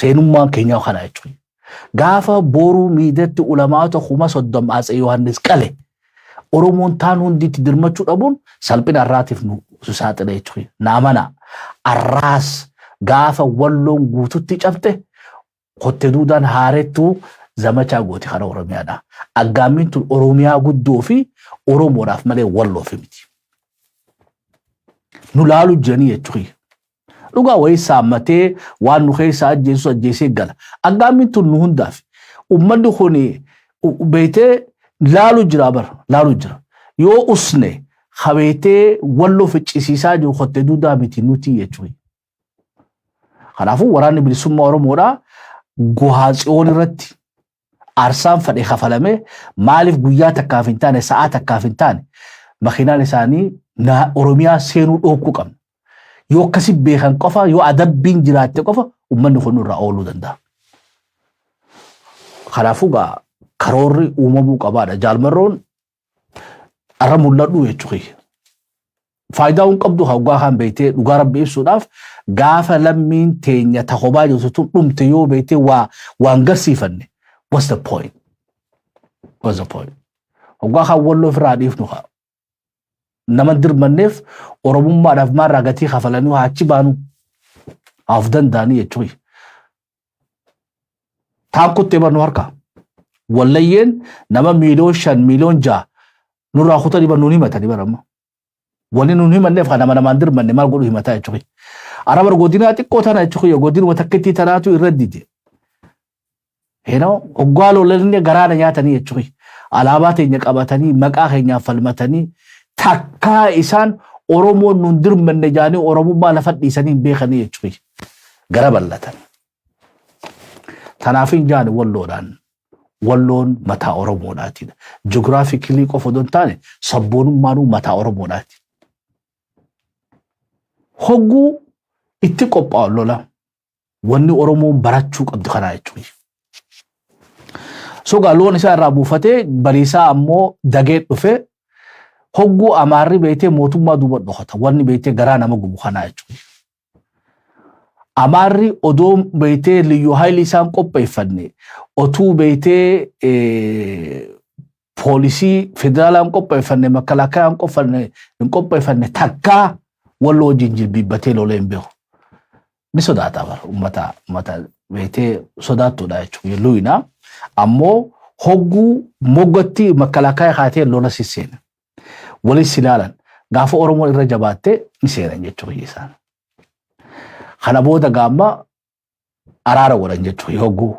Seenummaan keenyaa kana jechuudha. Gaafa Booruu miidatti ulamaata 30,000 Atsee Yohaannis qale, Oromoon taan hundi itti dirmachuu dhabuun salphina arraatiif nu saaxile jechuudha. Na amanaa. Arraas gaafa Walloon guututti cabte, kotte duudaan haarettuu zamachaa gooti kana Oromiyaadha. Aggaammiin tun Oromiyaa guddoo fi Oromoodhaaf malee Walloofi miti. Nu laalu jiranii jechuudha. Dhugaa wayii saammatee waan nu keessaa ajjeesu ajjeesee gala. Aggaammiin tun nu hundaaf. Uummanni kun beektee laalu jira bara, laalu jira. Yoo usne habeetee Walloo ficcisiisaa jiru kottee duudaa miti nuti jechuudha. Kanaafuu Waraanni Bilisummaa Oromoodhaa Gohaa Tsiyoon irratti aarsaan fadhe kafalame, maaliif guyyaa takkaaf hin taane, sa'aa takkaaf hin taane, makiinaan isaanii Oromiyaa seenuu dhookuu qabna. Yoo akkasi beekan qofa, yoo adabbiin jiraatte qofa, uummanni kun irraa ooluu danda'a. Kanaafuu gaa karoorri uumamuu qabaadha. Jaalmarroon arra mul'adhu jechuudha. Faayidaa hin qabdu hoggaa kan beektee dhugaa Rabbi ibsuudhaaf, gaafa lammiin teenya takobaa jirtu tun dhumte yoo beektee waa waan garsiifanne, what's the point? What's the point? Hoggaa kan Walloo ofirraa dhiifnu haa. Nama dirmanneef Oromummaadhaaf maarraa gatii kafalanii haa achi baanu, haa of danda'anii jechuudha. Taan kuttee barnu harka. Wallayyeen nama 5 miiliyoon, 6 miiliyoon nurraa kutanii barnuun himatanii baramma. Wanni nuun himanneef kan nama namaan dirmanne maal godhu himataa jechuudha. Araba godina xiqqoo tana jechuudha, godinuma takkittii tanaatu irra dide. Hoggaa lolanni garaana nyaatanii jechuudha. Alaabaa teenya qabatanii maqaa keenyaaf falmatanii takkaa isaan Oromoon nuun dirmanne jaanii Oromummaa lafa dhiisanii hin beekanii jechuudha. Gara bal'atan. Kanaaf hin jaani Walloodhaan. Walloon mataa Oromoodhaatidha. Geographically qofa odoo hin taane sabboonummaanuu mataa Oromoodhaati. Hogguu itti qophaa'u lola, wanni Oromoon barachuu qabdu kanaa jechuudha. Sogaa loon isaa irraa buufatee bariisaa ammoo dagee dhufe, hogguu Amaarri beektee mootummaa duuba dhokata, wanni beektee garaa nama gubu kanaa jechuudha. Amaarri odoo beektee liyyuu haayilii isaan qopheeffanne, otuu beektee poolisii federaalaa hin qopheeffanne, makalaakaa hin qopheeffanne, takkaa Walloo wajjin jilbiibbatee lolee hin beeku. Ni sodaata bara, uummata beektee sodaattuudha jechuudha. Luyina ammoo hogguu moggatti makalaakaa kaatee lola sisseena. Walis ilaalan, gaafa Oromoon irra jabaattee ni seenan jechuudha isaan. Kana booda gaamma araara godhan jechuudha hogguu.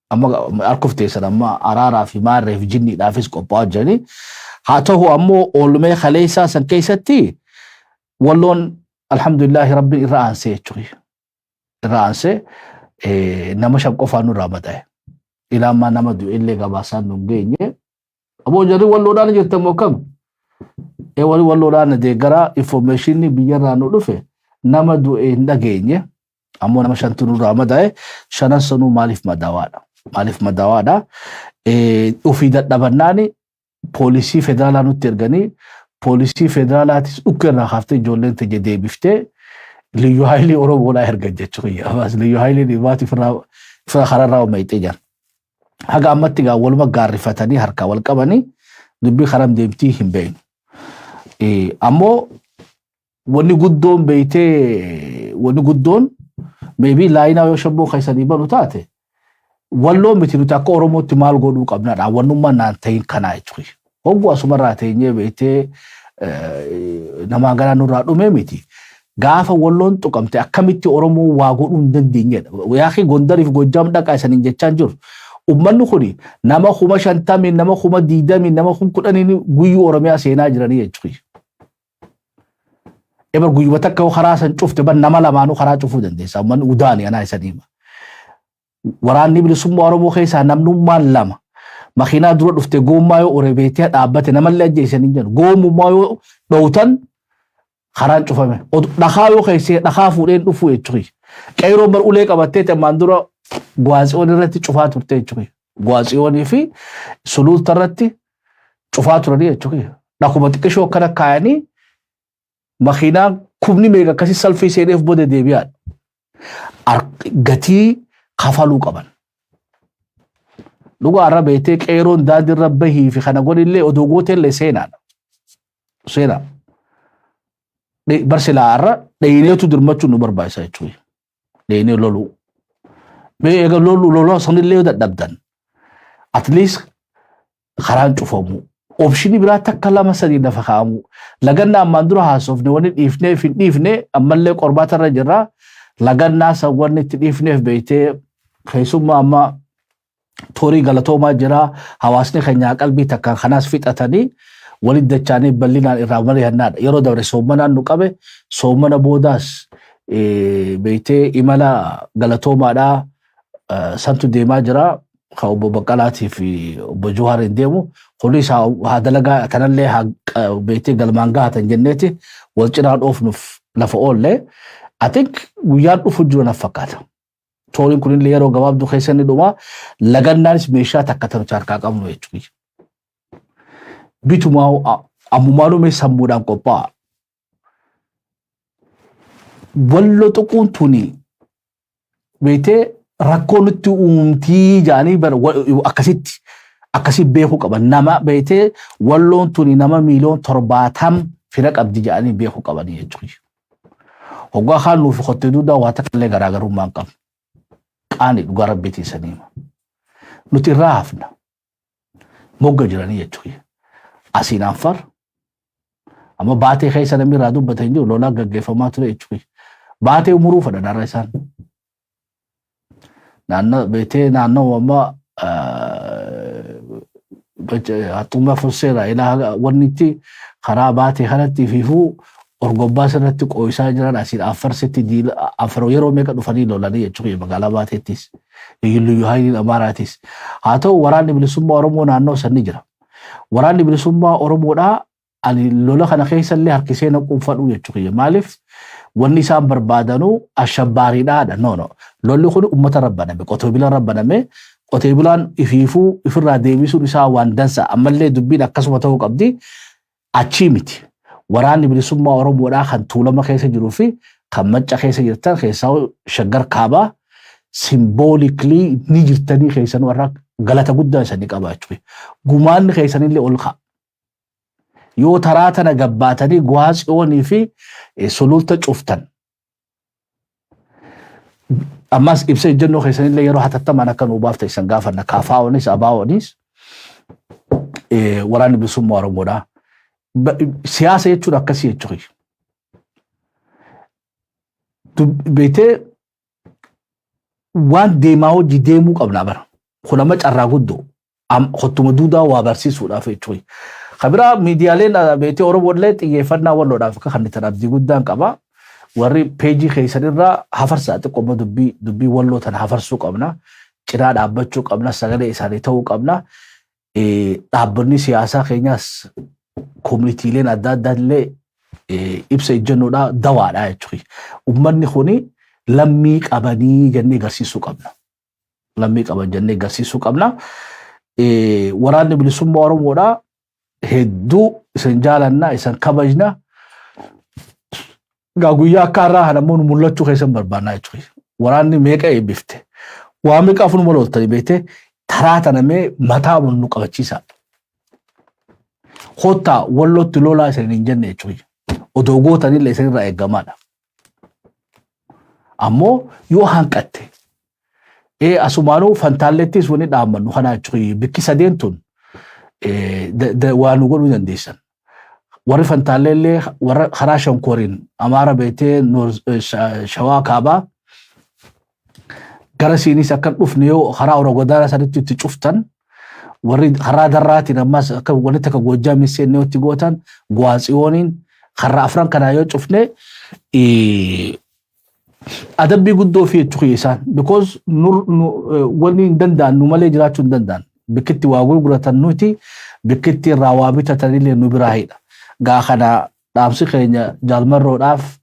Amma harkuf teessan, amma araaraa fi maarree fi jinniidhaafis qophaa'aa jiranii. Haa ta'u ammoo oolmee kaleessaa san keessatti Walloon alhamdulillahi Rabbiin irra aansee jechuudha. Irra aansee nama 5 qofaan nurraa maxa'e. Ilaamaa nama du'e illee gabaasaan nu hin geenye. Aboo, jarri Walloodhaan jirtan moo kam? Ee, warri Walloodhaan deeggaraa information biyyarraa nu dhufe nama du'e hin dhageenye. Ammoo nama shantu nurraa madaa'e. Shanan sanuu maaliif madaawaadha? Maaliif madaawaadha? Ofii dadhabannaani poolisii federaalaa nutti erganii, poolisii federaalaatis dhukkee irraa kaaftee ijoolleen teenya deebiftee liyyuu haayilii Oromoodhaa ergan jechuudha. Ammas liyyuu haayilii dhibaati ofirraa kararraa uummayxee jira. Haga ammatti gaa waluma gaarrifatanii harkaa wal qabanii dubbii karam deemtii hin beeknu. Ammoo wanni guddoon beeytee, wanni guddoon maybe laayinaa yoo shabboo keessanii banu taate, Walloo miti, nuti akka Oromootti maal godhuu qabnadha. Wannummaan naan ta'in kanaa jechuudha. Hogguu asumarraa teenyee beeytee namaa garaa nurraa dhumee miti. Gaafa Walloon tuqamte akkamitti Oromoo waa godhuu hin dandeenyedha. Yaaqii Gondariif Gojjaam dhaqaa isaniin jechaan jiru. Uummanni kuni nama 50,000, nama 20,000, nama 10,000 guyyuu Oromiyaa seenaa jiranii jechuudha. Ebar guyyuma takka karaa san cufte bar nama lamaanuu karaa cufuu dandeessa. Uummanni udaani anaa isanii hima. Waraanni Bilisummaa Oromoo keessaa namnummaan lama makiinaa dura dhufte goommaa yoo ure beektee dhaabbate namallee ajjeesanii jedhu. Goomummaa yoo dhowtan karaan cufame. Dhakaa yoo keessee dhakaa fuudheen dhufuu jechuudha. Qeeroo bar ulee qabattee ammaan dura Gwaatsiyoon irratti cufaa turte jechuudha. Gwaatsiyoonii fi Suluulta irratti cufaa turanii jechuudha. Dhakuma xiqqishoo akkana kaayanii makiinaan kumni meeqa akkasii salfii seeneef booda deebi'aadha. Gatii kafaluu qaban. Dhugaa irra beektee qeeroon daandiirra bahii fi kana godhillee odoo gooteellee seenaadha. Seenaa. Barsilaa irra dhayineetu dirmachuun nu barbaachisa jechuudha. Dhayinee loluu. Mee eega loluu loluu sanillee yoo dadhabdan, at least karaan cufamu. Option biraa takka lama sadii lafa kaa'amu. Lagannaa ammaan dura haasofne wanni dhiifneef hin dhiifne, ammallee qormaata irra jirra. Lagannaa san wanni itti dhiifneef beektee keessummaa amma torii galatoomaa jira. Hawaasni keenya qalbii takkaan kanaas fixatanii walitti dachaanii bal'inaan irraa mari'annaadha. Yeroo dabre soommanaan nu qabe, soommana boodaas beektee imala galatoomaadhaa santu deemaa jira. Ka obbo Baqqalaatii fi obbo Jawaar hin deemu. Kunis haa dalagaa kanallee haa beektee galmaan gahatan jenneeti wal cinaa dhoofnuuf lafa oolle. I think guyyaan dhufu jiru na fakkaata. Tooriin kunillee yeroo gabaabduu keessa inni dhuma. Lagannaanis meeshaa takka tan nuti harkaa qabnu jechuudha. Bitumaa ammumaanuu mee sammuudhaan qophaa'a. Walloo tuquun tuni beektee rakkoo nutti uumtii jaanii akkasitti akkasi beekuu qaban. Nama beektee walloon tuni nama miiliyoon 70 fira qabdi jedhanii beekuu qabanii jechuudha. Hoggaa kaan nuuf qottee duudaa waa takka illee garaagarummaa hin qabnu. Qaani dhugaa rabbiitiin saniima. Nuti irraa hafna. Mogga jiranii jechuudha. Asiin Anfar amma baatee keessa namni irraa dubbate hin jiru, lolaa gaggeeffamaa ture jechuudha. Baatee umuruu fedhan har'a isaan. Naannoo beektee naannoo amma haxxummaa furseera ilaa wanni itti karaa baatee kanatti fiifuu orgobbaa sirratti qooyisaa jiran, asiin Affarsitti Afar yeroo meeqa dhufanii lolanii jechuudha magaalaa baateettis. Liyyuu haayiliin Amaaraatis. Haa ta'u, waraanni bilisummaa Oromoo naannoo san ni jira. Waraanni bilisummaa Oromoodhaa ani lola kana keessa illee harkisee naquun fadhuu jechuudha. Maaliif wanni isaan barbaadanuu ashabbaariidhaadha. No, no. Lolli kun uummata rabbaname, qotee bulaan rabbaname, qotee bulaan ifiifuu ifirraa deebisuun isaa waan dansa. Ammallee dubbiin akkasuma ta'uu qabdi. Achii miti. Waraanni bilisummaa Oromoodhaa kan Tuulama keessa jiruu fi kan Macca keessa jirtan, keessaa Shaggar Kaabaa, symbolically ni jirtanii keessanuu irraa galata guddaa isanii qaba jechuudha. Gumaanni keessanillee ol ka'a. Yoo taraa tana gabbaatanii Guwaa Tsiyoonii fi Sululta cuftan. Ammas ibsa ejjennoo keessanillee yeroo hatattamaan akka nuu baafta isan gaafanna. Kaafaa'oonis Abaa'oonis waraanni bilisummaa Oromoodhaa. Siyaasa jechuun akkasii jechuudha. Beetee waan deemaa hojii deemuu qabna bara. Kun amma carraa guddoo. Kottuma duudaa waa barsiisuudhaaf jechuudha. Kabiraa miidiyaaleen beetee Oromoollee xiyyeeffannaa walloodhaaf akka kan abdii guddaan qaba. Warri peejii keessanirraa hafarsaa xiqqooma dubbii walloo tana hafarsuu qabna. Cinaa dhaabbachuu qabna. Sagalee isaanii ta'uu qabna. Dhaabbonni siyaasaa keenyaas koominiitiileen adda addaa illee ibsa ejjennoodhaa dawaadha jechuudha. Uummanni kuni lammii qabanii jennee agarsiisuu qabna. Lammii qaban jennee agarsiisuu qabna. Waraanni bilisummaa Oromoodhaa hedduu isin jaalanna, isin kabajna. Gaa guyyaa akka har'aa kana immoo nu mul'achuu keessan barbaannaa jechuudha. Waraanni meeqa eebbifte? Waa meeqaaf nu loltanii beektee taraa tana mee mataa nu qabachiisa. Kottaa wallootti lolaa isin hin jenne jechuudha. Odoo gootanillee isinirraa eegamaadha. Ammoo yoo hanqatte asumaanuu Fantaallettis wani dhaammannu kana jechuudha. Bikki sadeen tun waa nu godhuu dandeessan. Warri Fantaallee warra karaa Shankooriin Amaara beektee Shawaa Kaabaa gara siinis akka dhufne yoo karaa Orogodaara sanitti itti cuftan, warri karaa Darraatiin ammas akka walitti akka Goojjaam seennee itti gootan, Guwaatsiyooniin karaa afran kanaa yoo cufne adabbii guddoo fi jechuudha isaan, because wanni hin danda'an nu malee jiraachuu hin danda'an. Bikkitti waa gurguratan nuti, bikkitti irraa waa bitatanillee nu biraa hidha. Gaa kana dhaamsi keenya jaalmarroodhaaf,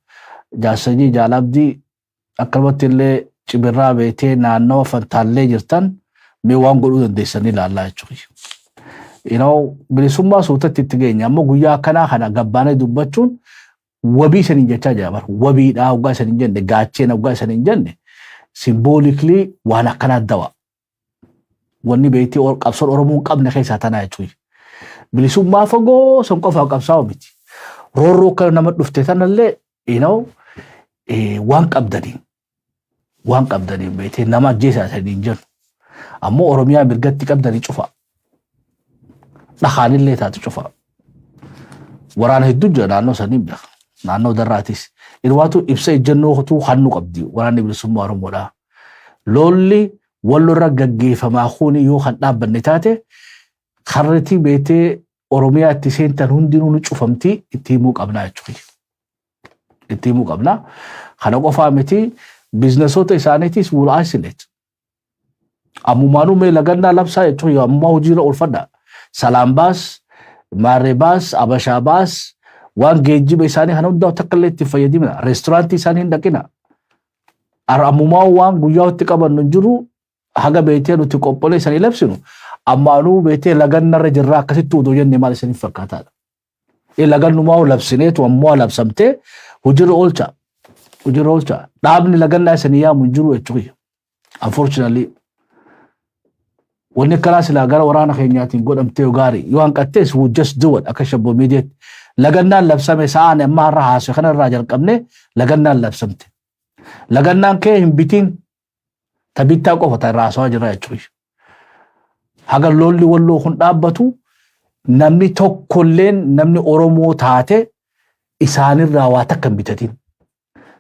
jaarsanyii jaalabdii, akkanumatti illee cibirraa beetee naannawa Fantaallee jirtan mee waan godhuu dandeessanii ilaallaa jechuudha. Bilisummaa suutatti itti geenya, ammoo guyyaa akkanaa kana gabbaanee dubbachuun wabii isaniin jechaa jira bara. Wabiidhaa hoggaa isaniin jenne, gaacheen hoggaa isaniin jenne. Symbolically waan akkanaa dawa. Wanni beektee qabsoon Oromoo hin qabne keessaa tanaa jechuudha. Bilisummaa fagoo sun qofa qabsaa'u miti. Roorroo akkana nama dhufte tanallee waan qabdaniin beektee nama ajjeesaa sanii hin jennu. Ammoo Oromiyaa mirgatti qabdanii cufa. Dhakaanillee taatu cufa. Waraana hedduu jira naannoo sanii beeka. Naannoo Darraatis. Irwaatu ibsa ejjennoo hannu qabdi waraanni bilisummaa Oromoodhaa. Lolli wallorra gaggeeffamaa kuni yoo kan dhaabbanne taate, karriti beetee Oromiyaa itti seentan hundinuu ni cufamti, itti himuu qabnaa jechuudha. Itti himuu qabna. Kana qofaa miti, businessoota isaaniitis will isolate. Ammumaanuu mee lagannaa labsaa jechuudha, ammumaa hojiirra oolfadha. Salaam Bus, Maarree Bus, Abashaa Bus, waan geejjiba isaanii kana hundaa takka illee itti fayyadamina. Reesturaantii isaanii hin dhaqina. Ammumaa waan guyyaa itti qabannu hin jiru, haga beetee nuti qopholee isanii labsinu. Ammaanuu beetee lagannarra jirraa akkasitti odoo jenne maal isaniif fakkaataadha? Lagannumaa labsineetu ammoo labsamtee hojiirra oolcha. Hojiirra oolcha. Dhaabni lagannaa isanii yaamu hin jiru jechuudha. Unfortunately, wanni akkanaa silaa gara waraana keenyaatiin godhamtee yoo gaarii, yoo hanqattees we just do it. Akka Shabboo Miidiyaatti lagannaan labsame, sa'aan amma har'a haasoo kanarraa jalqabne lagannaan labsamte. Lagannaan kee hin bitiin, tabittaa qofa ta irraa haasawaa jira jechuudha. Haga lolli Walloo kun dhaabbatu namni tokkolleen, namni Oromoo taate, isaanirraa waa takka hin bitatin.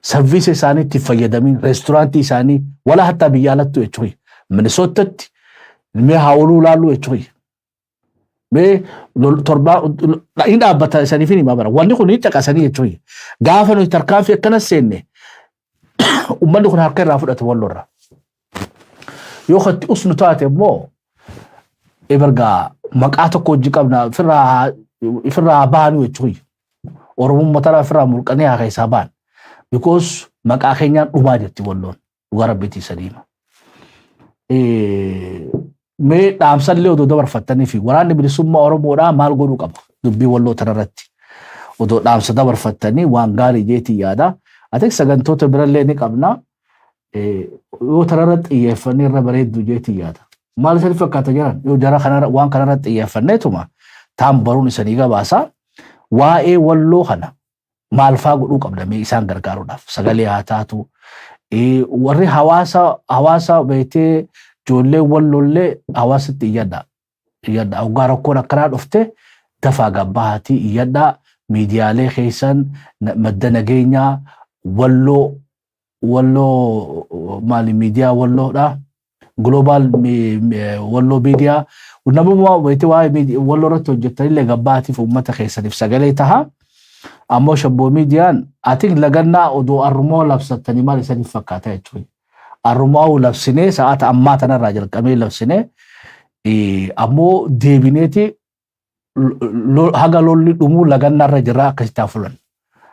Service isaanii itti fayyadamin, reesturaantii isaanii wala hattaa biyya alattu jechuudha. Minisootatti mee haawuluu laallu jechuudha. Mee torbaa hin dhaabbata isaniif hin himaa bara. Wanni kun hin caqasanii jechuudha. Gaafa nuti tarkaanfii akkana seenne, uummanni kun harka irraa fudhate Wallorra. Yoo katti usnu taate immoo, ebergaa maqaa tokko hojii qabna, ifirraa baanu jechuudha. Oromummaa tana ofirraa mulqanii haa keessaa ba'an. Because maqaa keenyaan dhumaa jirti Walloon. Dhugaa rabbiitii sadiima. Mee dhaamsallee odoo dabarfattanii fi waraanni bilisummaa Oromoodhaa maal godhuu qaba dubbii Walloo tanarratti? Odoo dhaamsa dabarfattanii waan gaarii jeetii yaada. Ati sagantoota birallee ni qabna. Yoo tanarratti xiyyeeffannee irra bareeddu jeetii yaada. Maal isanii fakkaata jiran? Yoo jara kanarra waan kanarratti xiyyeeffanneetuma taan baruun isanii gabaasa. Waa'ee Walloo kana maal faa godhuu qabna mee isaan gargaaruudhaaf? Sagalee haa taatu. Warri hawaasa beektee ijoollee Wallollee hawaasatti iyyadha. Iyyadha. Hoggaa rakkoon akkanaa dhufte dafaa gabbahaatii iyyadha. Miidiyaalee keessan, madda nageenyaa Walloo, Walloo maali, miidiyaa Walloodha. Global Walloo miidiyaa. Namummaa beektee waa'ee Walloo irratti hojjetanillee gabbaatiif uummata keessaniif sagalee taha. Ammoo Shabboo Miidiyaan ati lagannaa odoo arrumoo labsattanii maal isaniif fakkaata jechuudha? Arrumaa labsinee, sa'aata ammaa tanarraa jalqabee labsinee, ammoo deebineeti haga lolli dhumuu lagannaarra jira, akkasitti haa fulan.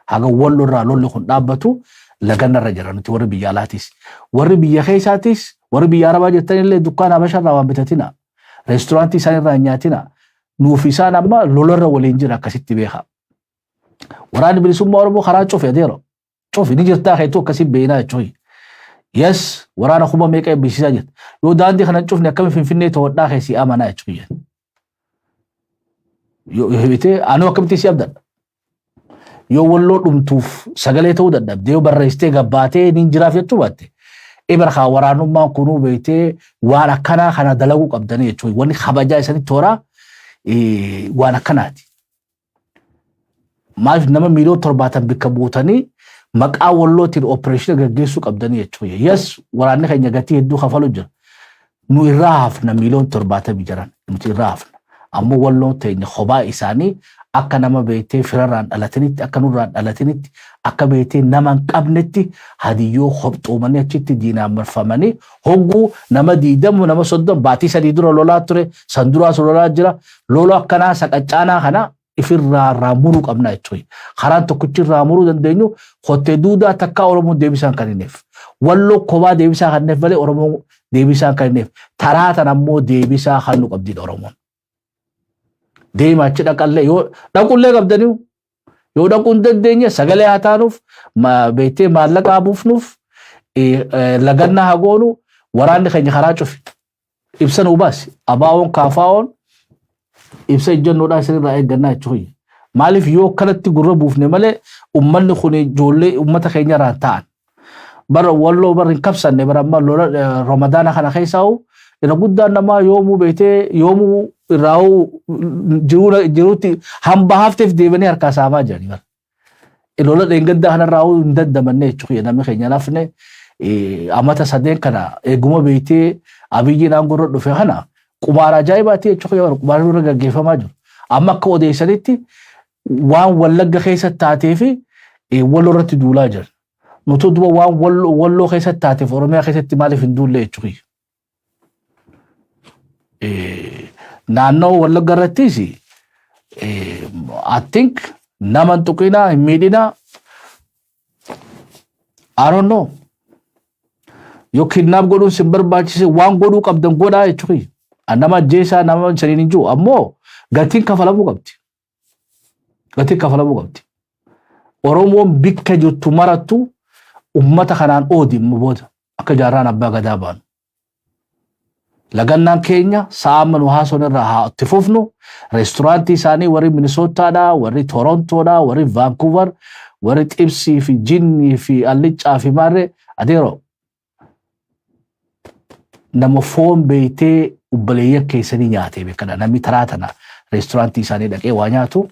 Haga Wallorraa lolli kun dhaabbatu lagannarra jira nuti warri biyya alaatis. Warri biyya keessaatis, warri biyya Arabaa jettanillee dukkaana Habasharraa waan bitatina. Reesturaantii isaanirraa hin nyaatina. Nuuf isaan amma lolarra waliin jira, akkasitti beeka. Waraanni bilisummaa Oromoo karaa cufe adeero. Cufi ni jirtaa keetuu akkasii beeknaa jechuun. Yes, waraana kuma meeqa eebbisiisaa jirta. Yoo daandii kana cufne akkami Finfinnee to'adhaa keessi amanaa jechuun. Yoo bitee anuu akkamitti si abdadha? Yoo Walloo dhumtuuf sagalee ta'uu dadhabde, yoo barreessitee gabbaatee ni jiraaf jechuu baatte. Ibra kaa waraanummaan kunuu beektee waan akkanaa kana dalaguu qabdanii jechuun, wanni kabajaa isanitti toraa waan akkanaati. Maaliif nama 70 miiliyoona bikka buutanii maqaa Wallootiin operation gaggeessuu qabdanii jechuudha. Yes, waraanni keenya gatii hedduu kafalu jira. Nu irraa hafna, 70 miiliyoona jiran nuti irraa hafna. Ammoo Walloon teenya kophaa isaanii akka nama beektee firarraan dhalatanitti, akka nurraan dhalatanitti, akka beektee nama hin qabnetti hadiyyoo kopxoomanii achitti diinaan marfamanii hogguu nama 20, nama 30 baatii 3 dura lolaa ture, san duraas lolaa jira. Lola akkanaa saqaccaanaa kana ifirraa irraa muruu qabna jechuudha. Karaan tokkichi irraa muruu dandeenyu kottee duudaa takkaa Oromoon deebisaan kan hinneef. Walloo kophaa deebisaa kan hinneef malee Oromoon deebisaan kan hinneef. Taraa tan ammoo deebisaa kan nu qabdidha Oromoon. Deema achi dhaqallee, yoo dhaqullee qabdanii, yoo dhaquu hin dandeenye sagalee haa taanuuf, beektee maallaqa haa buufnuuf. Lagannaa haa goonu, waraanni keenya karaa cufi. Ibsa nuu baasi. Abaawoon kaafaa'oon ibsa ejjennoodhaa isinirraa eeggannaa jechuudha. Maaliif yoo akkanatti gurra buufne malee uummanni kun ijoollee uummata keenya irraa ta'an. Bara walloo bara hin kabsanne, bara amma lola Ramadaana kana keessaa irra guddaan namaa yoomuu beektee yoomuu irraa jiruutti hambaa hafteef deebanii harkaa saamaa jiranii bara. Lola dheengaddaa kanarraa hin dandamanne jechuudha, namni keenya lafne amata sadeen kana eeguma beektee Abiyyiin aangoo irra dhufe kana qumaara ajaa'ibaati jechuudha, qumaara irra gaggeeffamaa jiru. Amma akka odeessanitti waan Wallagga keessa taatee fi Walloo irratti duulaa jiran. Nuti duba waan Walloo keessa taateef Oromiyaa keessatti maaliif hin duulle jechuudha. Naannoo Wallagga irrattis I think nama hin tuqinaa, hin miidhinaa. I don't know. Yoo kidnap godhuun sin barbaachise, waan godhuu qabdan godhaa jechuudha. Nama ajjeesaa nama saniin hin jiru, ammoo gatiin kafalamuu qabdi. Gatiin kafalamuu qabdi. Oromoon bikka jirtu marattu ummata kanaan oodi booda akka jaarraan abbaa gadaa baanu. Lagannaan keenya sa'a amma nu haasofne irraa haa itti fufnu. Reesturaantii isaanii warri Minisootaadhaa, warri Torontoodhaa, warri Vaankuuvar, warri xibsii fi jinnii fi alliccaa fi maarree adeeroo nama foon beeytee obboleeyyan keessanii nyaatee beekadha. Namni taraa tana reesturaantii isaanii dhaqee waa nyaatu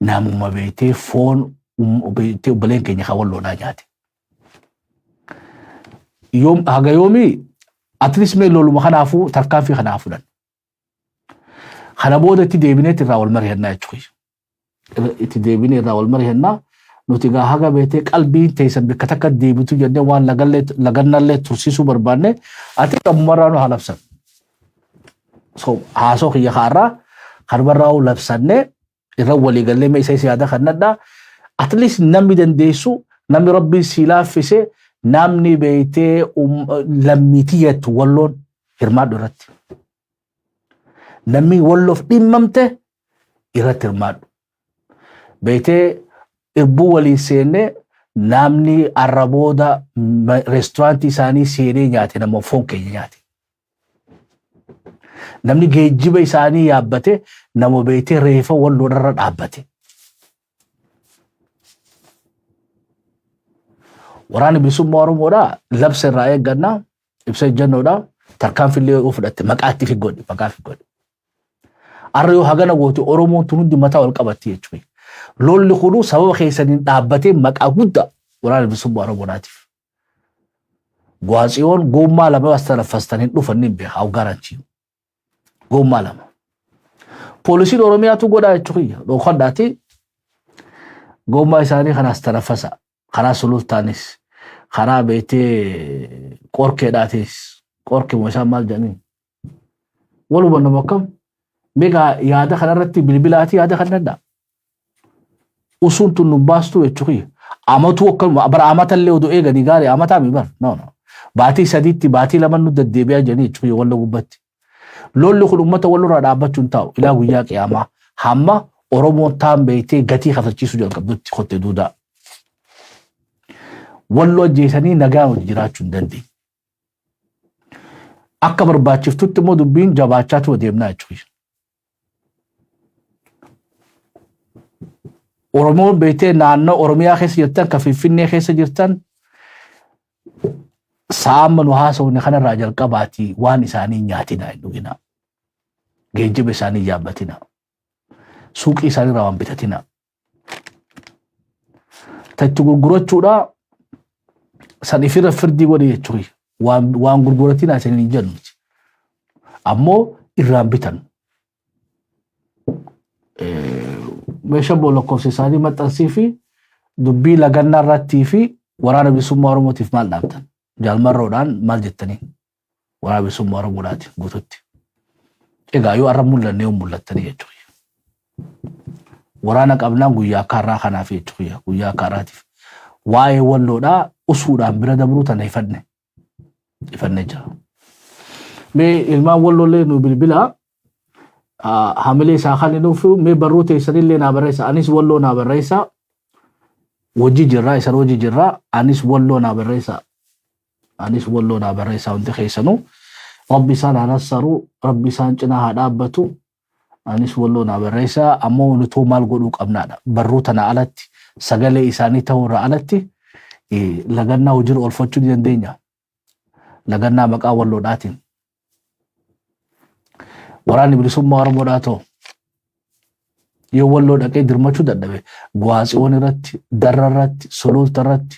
namuma beeytee foon beeytee obboleen keenya kan walloodhaa nyaate. Yoom haga yoomii at least mee loluma kanaafuu tarkaanfii kanaa fudhan. Kana booda itti deebineet irraa wal mari'annaa jechuudha. Itti deebinee irraa wal mari'annaa. Nuti egaa haga beetee qalbiin teessan bakka takka deebitu jennee waan lagannallee tursiisuu barbaanne ati ammumarraa nu haa labsan. So haasoo kiyya kaarraa kanumarraa labsannee irra walii gallee mee isa yaada kannadhaa. At least namni dandeessu, namni Rabbiin sii laaffise, namni beeytee lammiitii jettu Walloon hirmaadhu irratti. Namni Walloof dhimmamte irratti hirmaadhu. Beeytee irbuu waliin seennee namni arra booda reesturaantii isaanii seenee nyaate nama foon keenya nyaate. Namni geejjiba isaanii yaabbate nama beeytee reefa Walloodharra dhaabbate. Waraanni Bilisummaa Oromoodhaa labsa irraa eeggannaa, ibsa ejjennoodhaa, tarkaanfillee yoo fudhatte maqaa itti fi godhi, maqaa fi godhi. Arra yoo hagana goote Oromoon tun hundi mataa ol qabatti jechuudha. Lolli kunuu sababa keessaniin dhaabbatee maqaa guddaa Waraana Bilisummaa Oromoodhaatiif. Gwaatsiyoon goommaa lama as tanaffastan hin dhufan hin beeka guarantee. Goommaa lama. Poolisiin Oromiyaatu godhaa jechuudha. Dhokadhaati goommaa isaanii kanaas tanaffasa. Karaa Sulultaanis, karaa beetee Qorkeedhaatis, Qorkee moo isaan maal jedhanii. Wal hubannu akkam? Meegaa yaada kanarratti bilbilaatii yaada kan danda'a. Usuun tun nu baastu jechuudha. Amatuu akkanuma bara amatallee oduu eeganii gaarii amataa mi bar, no, no. Baatii 3tti baatii 2 nu deddeebi'aa jedhanii jechuudha Walloo gubbatti. Lolli kun uummata Wallorraa dhaabbachuu hin taa'u ilaa guyyaa qiyaamaa hamma Oromoon taan beektee gatii kafalchiisuu jalqabdutti kottee duudaa. Walloo ajjeesanii nagaan hojii jiraachuu hin dandeenye. Akka barbaachiftutti immoo dubbiin jabaachaatu adeemnaa jechuudha. Oromoon beektee naannoo Oromiyaa keessa jirtan, kan Finfinnee keessa jirtan, sa'a nu haasofne kanarraa jalqabaatii waan isaanii nyaatinaa, hin dhuginaa. Geejjiba isaanii yaabbatinaa. Suuqii isaaniirraa waan bitatinaa. Tachi gurgurachuudhaa san ifirra firdii godhe jechuudha. Waan gurguratinaa isanii hin jennu. Ammoo irraan bitan. Meeshaa lakkoofsa isaanii maxxansii fi dubbii lagannaa irrattii fi Waraana Bilisummaa Oromootiif maal dhaamtan? Jaalmarroodhaan maal jettanii? Waraana Bilisummaa Oromoodhaati guututti. Egaa yoo arra mul'anne yoo mul'attanii jechuudha. Waraana qabnaan guyyaa akka har'aa kanaaf jechuudha. Guyyaa akka har'aatiif. Waa'ee Walloodhaa usuudhaan bira dabruu tana ifanne. Ifanne jira. Mee ilmaan Walloollee nu bilbilaa. Hamilee isaa kan nuuf mee barruu teessanillee naa barreessa. Anis Walloo naa barreessa. Hojii jirraa, isan hojii jirraa. Anis Walloo naa barreessa. Anis Walloo naa barreessaa hundi keessanuu. Rabbi isaan haa nassaru, Rabbi isaan cinaa haa dhaabbatu. Anis Walloo naa barreessaa, ammoo nutoo maal godhuu qabnaadha. Barruu tana alatti, sagalee isaanii ta'uu irraa alatti, lagannaa hojiirra oolfachuu ni dandeenya. Lagannaa maqaa Walloodhaatiin. Waraanni Bilisummaa Oromoodhaa ta'u yoo Walloo dhaqee dirmachuu dadhabe, Gwaatsiyoon irratti, Darra irratti, Sululta irratti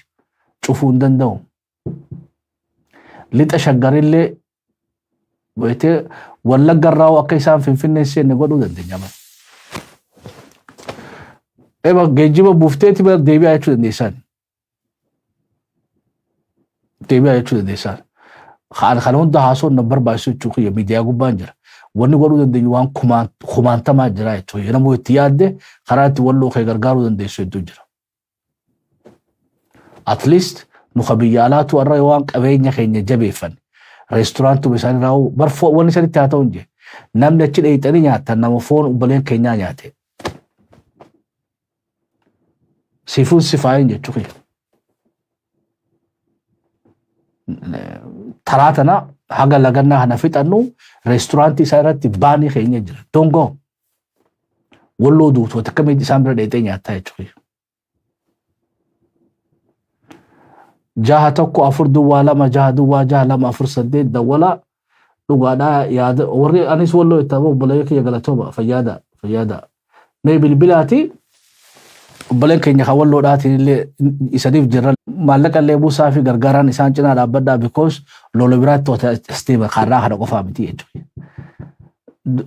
cufuu hin danda'u. Lixa Shaggarillee beektee Wallagga irraa akka isaan Finfinnee seenne godhuu dandeenya. Eba geejjiba buufteeti deebi'aa jechuu dandeessaan. Deebi'aa jechuu dandeessaan. Kan hunda haasoo na barbaachisu jechuu kiyya, miidiyaa gubbaan jira. Wanni godhuu dandeenyu waan kumaantamaa jira jechuudha. Namuu itti yaadde karaa itti Walloo kee gargaaruu dandeessu hedduu jira. At least nu ka biyya alaatu har'a waan qabeenya keenya jabeeffanne. Reesturaantuma isaan irraa bar wanni isanitti haa ta'u hin jee. Namni achi dheeyxanii nyaatan nama foon obboleen keenyaa nyaate. Sifuun sifaayin jechuu kiyya. Taraa tana haga lagannaa kana fixannu reesturaantii isaa irratti baanii keenya jira. Dongoo. Walloo duutu akkamitti isaan bira dheexee nyaattaa jechuu kiyya. 614 02 606 6248 dawwala dhugaadhaa yaada warri anis Walloo itti obboleeyyan kiyya, galatooma, fayyaada fayyaada. Mee bilbilaati, obboleen keenya kan Walloodhaatiin illee isaniif jirra, maallaqa illee buusaa fi gargaaraan isaan cinaa dhaabbadhaa, because lola biraatti as deema, kaarraa kana qofaa miti jechuudha.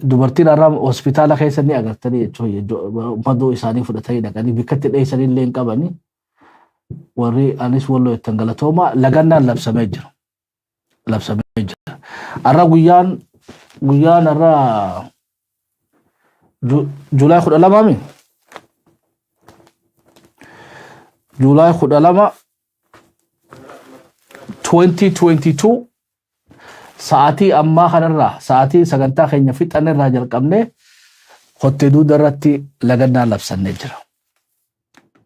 Dubartiin har'a hospitaala keessa ni agartanii jechuudha. Madoo isaanii fudhatanii dhaqanii bikkatti dheessanii illee hin qabanii. Warri anis Walloo ittiin galatooma, lagannaan labsamee jira. Labsamee jira. Har'a guyyaan har'a July 12 mi? July 12 2022, sa'aatii ammaa kanarraa, sa'aatii sagantaa keenya fixanirraa jalqabnee kottee duuda irratti lagannaa labsannee jira.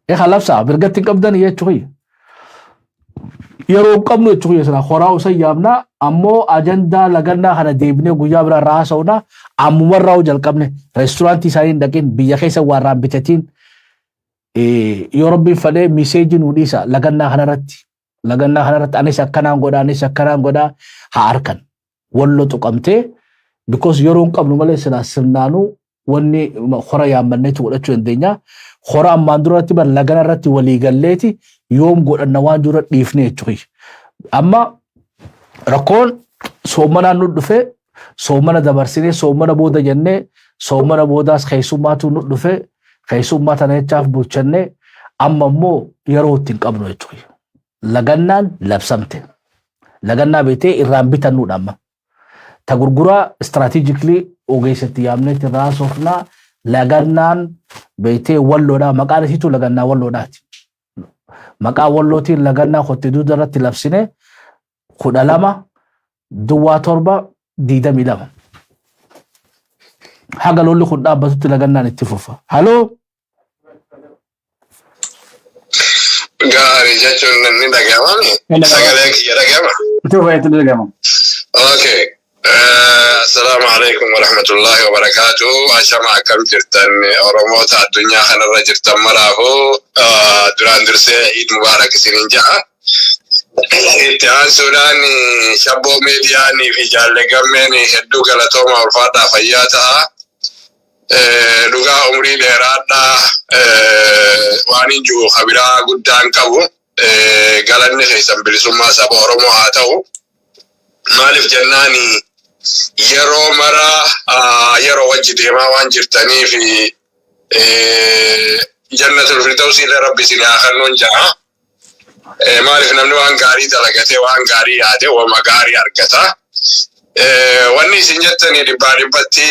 Egaa labsaa mirgatti hin qabdan jechuu kiyya. Yeroo hin qabnu jechuu kiyya, sana horaa usan yaamnaa, ammoo ajandaa lagannaa kana deebinee guyyaa biraa irraa haasa'uuna. Ammumarraa jalqabne reesturaantii isaanii hin dhaqin, biyya keessa waa irraa hin bitatiin, yoo Rabbiin fedhee message nuu dhiisa lagannaa kanarratti. Lagannaa kanarratti anis akkanaan godha, anis akkanaan godha, haa harkan. Wallo tuqamtee, because yeroo hin qabnu malee silaa sirnaanuu wanni hora yaammanneetu godhachuu dandeenya. Hora ammaan duratti bar lagana irratti walii galleeti yoom godhanna waan dura dhiifne jechuudha. Amma rakkoon soommanaan nu dhufe, soomana dabarsinee soomana booda jennee, soomana boodaas keessummaatu nu dhufe, keessummaa tana jechaaf bulchannee, amma immoo yeroo itti hin qabnu jechuudha. Lagannaan labsamte. Lagannaa beektee irraan bitannuudha amma. Ta gurguraa strategically ogeessatti yaamneetti irraa haasofnaa. Lagannaan beektee Walloodhaa, maqaan isiitu lagannaa Walloodhaati. Maqaa Wallootiin lagannaa kottee duuda irratti labsine 12 07 22. Haga lolli kun dhaabbatutti lagannaan itti fufa. Haloo. Gaarii jechuun ni dhaga'amami? Sagalee kiyya dhaga'ama? Itti fufa, itti dhaga'ama. Okay. Assalaamu alaikum warahmatullahi wabarakatuh. Ashama, akkam jirtan Oromoota addunyaa kanarra jirtan maraafuu? Duraan dursee Eid Mubarak isiniin ja'a. Itti aansuudhaan Shabboo Miidiyaanii fi Jaalle Gammeen hedduu galatooma, ulfaadhaa, fayyaa ta'a. Dhugaa umrii dheeraadhaa waan hin jiru kabiraa guddaan qabu. Galanni keessan bilisummaa saba Oromoo haa ta'u. Maaliif jennaan, yeroo mara yeroo wajji deemaa waan jirtaniif, jannatul firdawsii illee Rabbi isin haa kennuun ja'a. Maaliif, namni waan gaarii dalagatee waan gaarii yaade wama gaarii argata. Wanni isin jettanii dhibbaa dhibbatti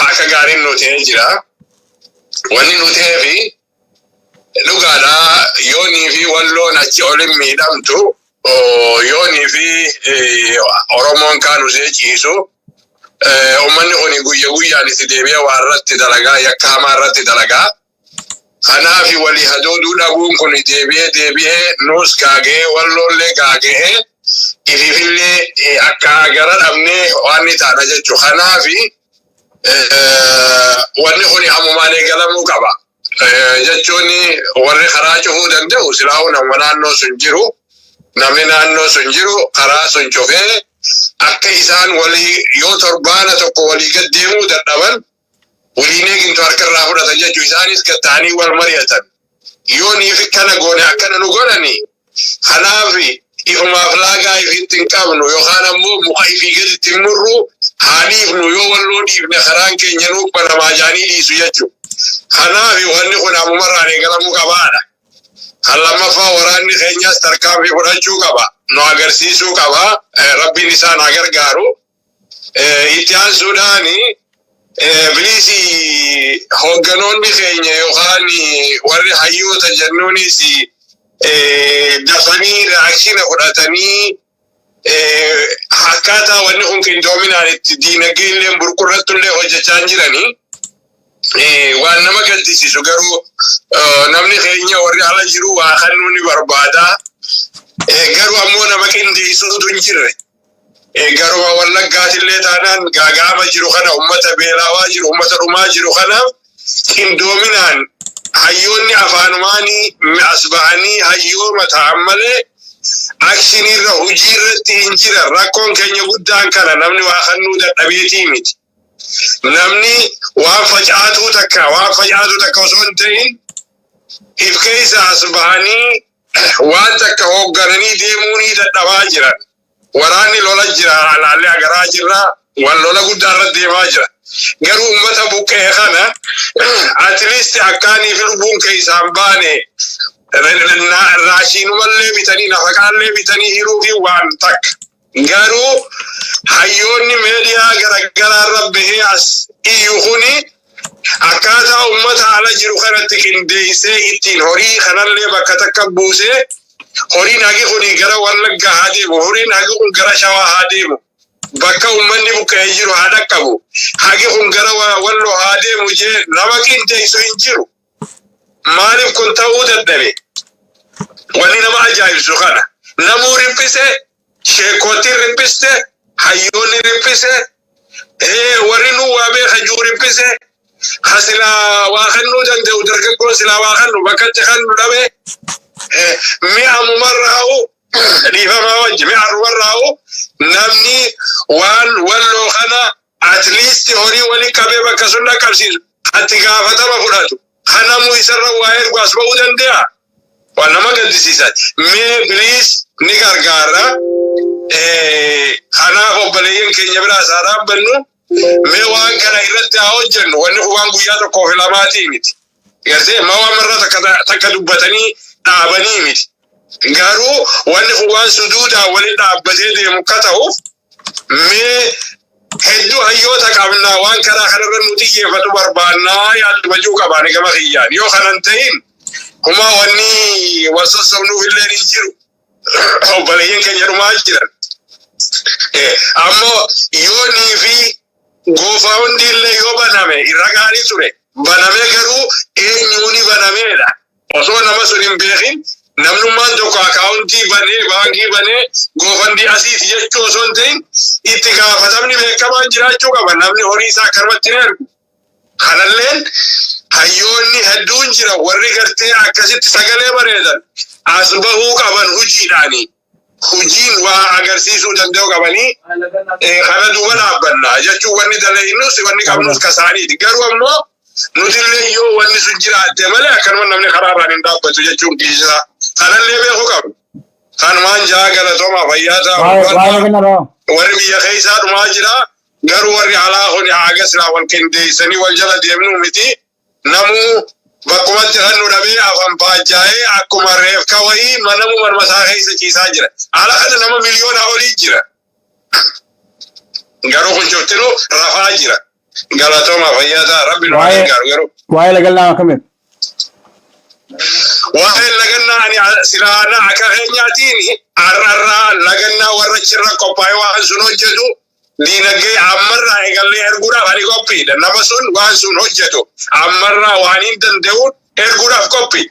akka gaariin nu ta'ee jira. Wanni nu ta'eefi dhugaadha, yoonii fi Walloon achi olin miidhamtu, yoonii fi Oromoon kaan usee ciisu, uummanni kun guyya guyyaan itti deebi'ee waa irratti dalagaa, yakka hamaa irratti dalagaa. Kanaaf walii hadooduu dhabuun kun deebi'ee deebi'ee nuus gaaga'ee, Walloollee gaaga'ee. Ifiifillee akka gara dhabnee waan ni taana jechuudha. Kanaafi wanni kun ammumaan eegalamuu qaba. Jechuun warri karaa cufuu danda'u silaa'uu nama naannoo sun jiru, namni naannoo sun jiru karaa sun cufee akka isaan walii yoo torbaana tokko walii gad deemuu dadhaban, waliin eegintu harkarraa fudhatan jechuu. Isaanis gad ta'anii wal mari'atan. Yoo niif akkana goone akkana nu godhani, kanaaf ifumaaf laagaa ifitti hin qabnu yookaan ammoo muka ifii gaditti hin murru, haa dhiifnu, yoo walloo dhiifne karaan keenya nuuf banamaa jaanii dhiisu jechuudha. Kanaaf wanni kun ammumarraan eegalamuu qabaadha. Kan lammaffaa, waraanni keenyas tarkaanfii fudhachuu qaba. Nu agarsiisuu qaba. Rabbiin isaan haa gargaaru. Itti aansuudhaan, please, hoogganoonni keenya yookaan warri hayyoota jennuunis dafanii reaction fudhatanii akkaataa wanni kun qindoominaan itti diinagdee illee burqurrattu illee hojjechaa jiranii. Waan nama gaddisiisu garuu namni keenya warri ala jiru waa kennuu ni barbaada. Garuu ammoo nama qindeessuutu hin jirre. Garuma Wallaggaatillee taanaan gaagaama jiru kana, ummata beelaawaa jiru, ummata dhumaa jiru kanaaf qindoominaan hayyoonni afaanumaanii as ba'anii hayyooma ta'an malee action irra, hojii irratti hin jiran. Rakkoon keenya guddaan kana, namni waa kennuu dadhabeetii miti. Namni waan facaatuu takka osoo hin ta'in if keessa as bahanii waan takka hooggananii deemuu dadhabaa jiran. Waraanni lola jira, alaallee agaraa jirra, wal lola guddaa irratti deemaa jira. Garuu uummata buqqee kana at least akkaanii fi lubbuun keessaan baane raashiinumallee bitanii, nafaqaallee bitanii hiruu fi waan takka. Garuu hayyoonni meediyaa garaagaraa irra bahee as iyyu kuni akkaataa uummata ala jiru kanatti qindeessee ittiin horii kanallee bakka takka buusee, horiin hagi kuni gara Wallaggaa haa deemu, horiin hagi kun gara Shawaa haa deemu, bakka uummanni buqqa'ee jiru haa dhaqqabu, hagi kun gara Walloo haa deemu jee nama qindeessu hin jiru. Maaliif kun ta'uu dadhabe? Wanni nama ajaa'ibsu kana. Namuu riphise, sheekootiin riphiste, hayyoonni riphise, warri nu waa beeka jiru riphise, ha silaa waa kennuu danda'u dargaggoon silaa waa kennu bakka itti kennu dhabe, mi'a mumarraa'u, dhiifamaa wajji, mi'a mumarraa'u namni waan Walloo kana at least horii walii qabee bakka sun dhaqqabsiisu atti gaafatama fudhatu kanamu isarra waa ergu as ba'uu danda'a. Waan nama gaddisiisan. Mee please, ni gargaara. Kanaaf obboleeyyan keenya biraa isaa dhaabbannu, mee waan kana irratti haa hojjennu. Wanni kun waan guyyaa tokkoof lamaatii miti. Gartee ma waan marra takka takka dubbatanii dhaabanii miti. Garuu wanni kun waan suduudhaan waliin dhaabbatee deemu akka ta'uuf mee hedduu hayyoota qabnaa, waan karaa kanarra nu xiyyeeffatu barbaannaa, yaadumajuu qabaani gama kiyyaan. Yoo kanan ta'in humaa wanni wal sossobnuuf illee hin jiru. Obboleeyyan keenya dhumaa jiran. Ammoo yoonii fi GoFundMe illee yoo baname irra gaarii ture. Banamee garuu eenyuuni banameedha. Osoo nama sun hin beekin namnummaan tokko account banee, baankii banee GoFundMe asiiti jechuu osoo hin ta'in itti gaafatamni beekamaan jiraachuu qaba. Namni horii isaa akkanumatti hin ergu. Kanalleen hayyoonni hedduun jira, warri gartee akkasitti sagalee bareedan as bahuu qaban hojiidhaani. Hojiin waa agarsiisuu danda'u qabanii kana duuba dhaabbanna jechuun wanni dalaginus wanni qabnus kasaaniiti. Garuu ammoo nutillee yoo wanni sun jiraatte malee akkanuma namni karaa irraan hin dhaabbatu jechuun kiisa. Kanallee beekuu qabnu. Kanumaan jaa, galatoomaa, fayyaa ta'a. Waa'ee kanarraa. Warri biyya keessaa dhumaa jira. Garuu warri alaa kun haga silaa wal qindeessanii wal jala deemnuu miti. Namuu bakkumatti kan nu dhabee afaan faajjaa'ee akkuma reefka wayii manamu manuma isaa keessa ciisaa jira. Ala kana nama miliyoona olii jira. Garuu kun cuftinuu rafaa jira. Galatoomaa, fayyaa ta'a. Rabbi nu gargaaru garuu. Waa'ee lagannaa akkamiin? Waa'ee lagannaa, ani silaana akka keenyaatiin har'arraa lagannaa warra achirra qophaa'ee waan sun hojjetu diinagdee ammarraa eegallee erguudhaaf ani qophiidha. Nama sun waan sun hojjetu ammarraa waan hin danda'uun erguudhaaf qophii.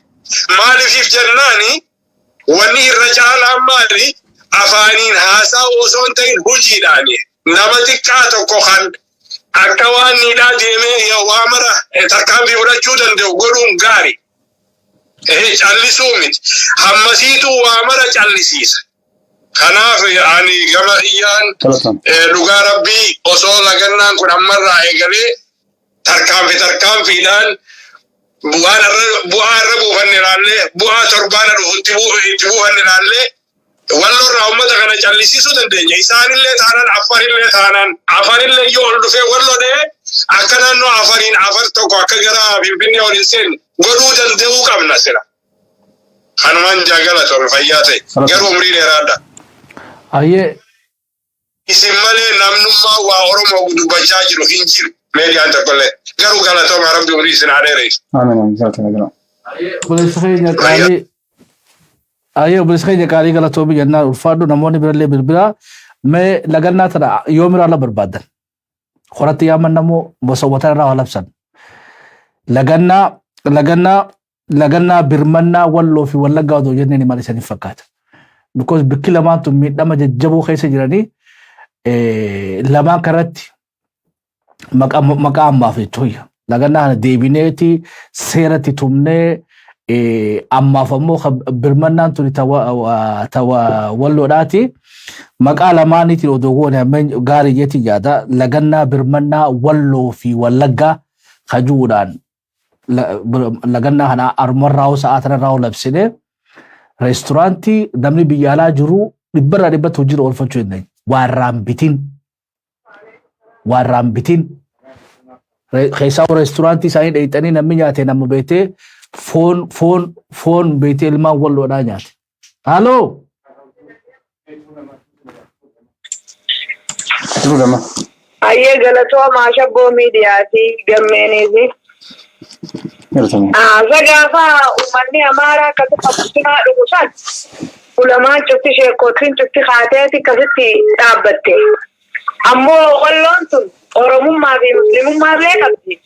Maaliif jennaani, wanni irra caalaan maali? Afaaniin haasaa osoo hin ta'in hojiidhaani. Nama xiqqaa tokko kan akka waan niidhaa deemee waa mara tarkaanfii fudhachuu danda'u godhuun gaari. Callisuu miti. Hammasiituu waa mara callisiisa. Kanaaf ani gama iyyaan dhugaa rabbii osoo lagannaan kun ammarraa eegalee tarkaanfi tarkaanfiidhaan bu'aan irra bu'aa irra buufanne ilaallee, bu'aa torbaana dhufutti itti buufanne ilaallee, Walloorraa uummata kana callisiisuu dandeenya. Isaanillee taanaan, Affarillee taanaan, Afarillee yoo ol dhufee Walloo dha'ee, akka naannoo Afariin Afar tokko akka gara Finfinnee ol hin seenne godhuu danda'uu qabna sila. Kanumaan jaagalatoome, fayyaa ta'e. Garuu umrii dheeraadha. Ayyee. Isin malee namnummaa waa Oromoo dubbachaa jiru hin jiru. Meediyaan tokkollee. Garuu galatooma, Rabbi umrii isin haa dheeressu. Amiin amiin, galatooma. Obboleessa keenya qaalii. Ayyee, obboleessa keenya qaalii, galatoomii jennaan, ulfaadhu. Namoonni birallee bilbilaa. Mee lagannaa tana yoomirraa la barbaadan? Horatti yaaman namoo bosawwatan irraa labsan. Lagannaa birmannaa Walloo fi Wallaggaa otoo jenneen maal isaniif fakkaata? Because bikki lamaan tun miidhama jajjaboo keessa jiranii, lamaan kanatti maqaa ammaaf jechuudha. Lagannaa kana deebineeti seeratti tumnee, ammaaf ammoo birmannaan tuni ta Walloodhaati. Maqaa lamaaniitiin odoo goone ammeen gaarii jeetiin yaada. Lagannaa birmannaa Walloo fi Wallaggaa kajuudhaan lagannaa kana armarraa sa'aa tanarraa labsine, reesturaantii namni biyya alaa jiru dhibbarraa dhibbatti hojiirra oolfachuu hin dandeenye. Waarraan bitin. Waarraan bitin. Keessaa reesturaantii isaanii dheeyxanii namni nyaate nama beetee foon beetee ilmaan Walloodhaa nyaate. Haaloo. Jiru gama. Ayyee, galatoomaa Shabboo Miidiyaa fi Gammeeniifi. Galatooma. Asa gaafa uummanni Amaaraa akkasuma bushinaa dhugu san, ulamaan cufti, sheekootiin cufti kaateeti akkasitti dhaabbatte. Ammoo Walloon tun Oromummaa fi Muslimummaa illee qabdi.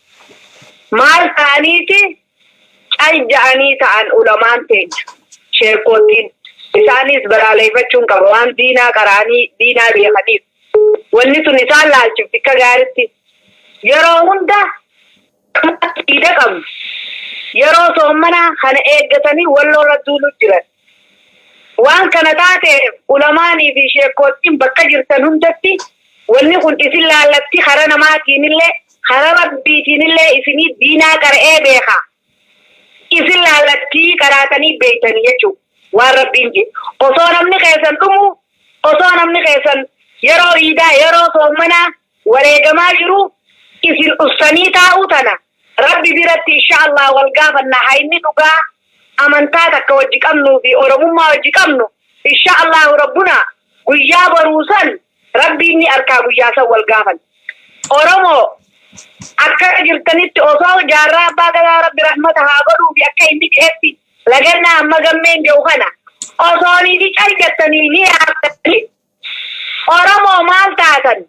Maal ta'aniiti cal ja'anii ta'an ulamaan teenya, sheekootiin? Isaanis balaaleeffachuun qaba waan diinaa qara'anii diinaa beekaniif. Wanni tun isaan laalchifti akka gaaritti. Yeroo hunda diida qabnu. Yeroo soommanaa kana eeggatanii Walloo irra duuluu jiran. Waan kana taateef ulamaanii fi sheekootiin bakka jirtan hundatti wanni kun isin laallatti, karaa namaatiinillee karaa Rabbiitiinillee isinii diinaa qara'ee beeka. Isin laallattii qaraatanii beektanii jechuudha. Waan Rabbiin jedhe. Osoo namni keessan dhumu, osoo namni keessan yeroo iidaa, yeroo soommanaa wareegamaa jiru isin ussanii taa'uu tana Rabbi biratti insha Allah wal gaafanna. Hayni dhugaa amantaa takka wajji qabnuu fi Oromummaa wajji qabnu, insha Allah Rabbuna guyyaa boruusan Rabbiin ni arkaa, guyyaa san wal gaafanna. Oromoo akka jirtanitti osoo Jaarraa Abbaa Gadaa, Rabbi rahmata haa godhuu, fi akka inni jedhetti lagannaa amma Gammeen jedhu kana osoo ni cal jettanii ni yaadatanii, Oromoo maal taatan?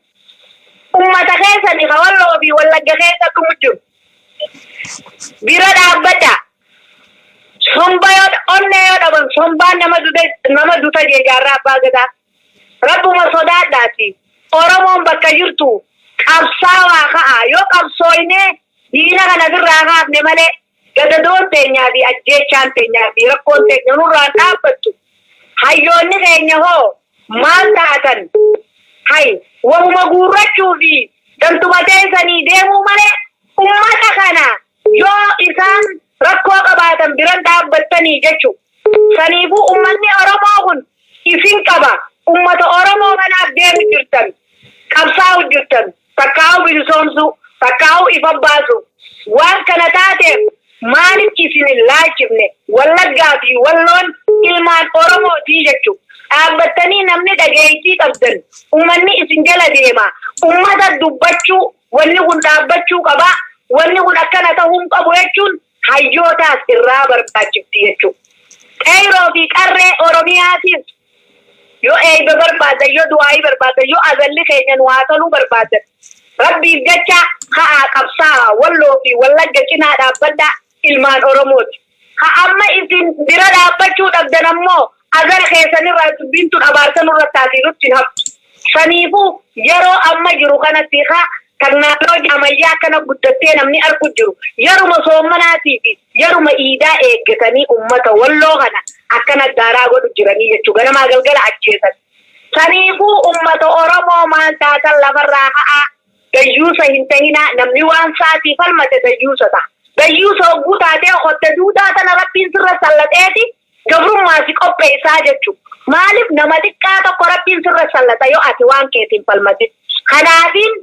Ummata keessanii ka Walloo fi Wallagga keessa dhumu jiru bira dhaabbadha. Somba yoo onnee yoo dhaban sombaan nama duta, nama duta jee Jaarraa Abbaa Gadaa. Rabbuma sodaadhaati. Oromoon bakka jirtu qabsaawaa ka'a. Yoo qabsooynee diina kana ofirraa kaafne malee gadadoon teenyaa fi ajjeechaan teenyaa fi rakkoon teenya nurraan dhaabbattu. Hayyoonni keenya hoo maal taatan? Hay, wahuma guurrachuu fi gantuma teessanii deemuu malee ummata kana yoo isaan rakkoo qabaatan biran dhaabbattanii jechuudha. Saniifuu ummanni Oromoo kun isin qaba. Ummata Oromoo kanaaf deemu jirtan. Qabsaa'u jirtan. Takkaa'u bilisoomsuu, takkaa'u ifa baasu. Waan kana taateef maaliif isin hin laalchifne? Wallaggaa fi Walloon ilmaan Oromootii jechuudha. Dhaabbattanii namni dhageettii qabdan ummanni isin jala deema. Ummata dubbachuu, wanni kun dhaabbachuu qaba. Wanni kun akkana ta'uu hin qabu jechuun hayyootaas irraa barbaachifti jechuudha. Qeyroo fi qarree Oromiyaatiif yoo eeyba barbaadan, yoo du'aayii barbaadan, yoo azalli keenya nu haa toluu barbaadan, Rabbiif jecha ka'aa qabsaa'a, Walloo fi Wallagga cinaa dhaabbadhaa, ilmaan Oromooti. Ha amma isin bira dhaabbachuu dhabdan ammoo Agara keessanirraa dubbiin tun abaarsa nurra taatii nutti hin haftu. Saniifuu yeroo amma jiru kanatti haa teknooloojii ammayyaa akkana guddattee namni argu jiru, yeruma soommanaatii fi yeruma iidaa eeggatanii ummata Walloo kana akkana daaraa godhu jiranii jechuu, ganamaa galgala ajjeesan. Saniifuu ummata Oromoo, maal taatan? Lafarraa ka'aa, dayyuusa hin tahinaa. Namni waan saatii falmate dayyuusa ta'a. Dayyuusa hogguu taatee hotte duudaa tana Rabbiin sirra sallaxeeti gabrummaa si qopheessaa jechuu. Maaliif nama xiqqaa tokko Rabbiin sirra sallata yoo ati waan keetiin falmatin? Kanaafiin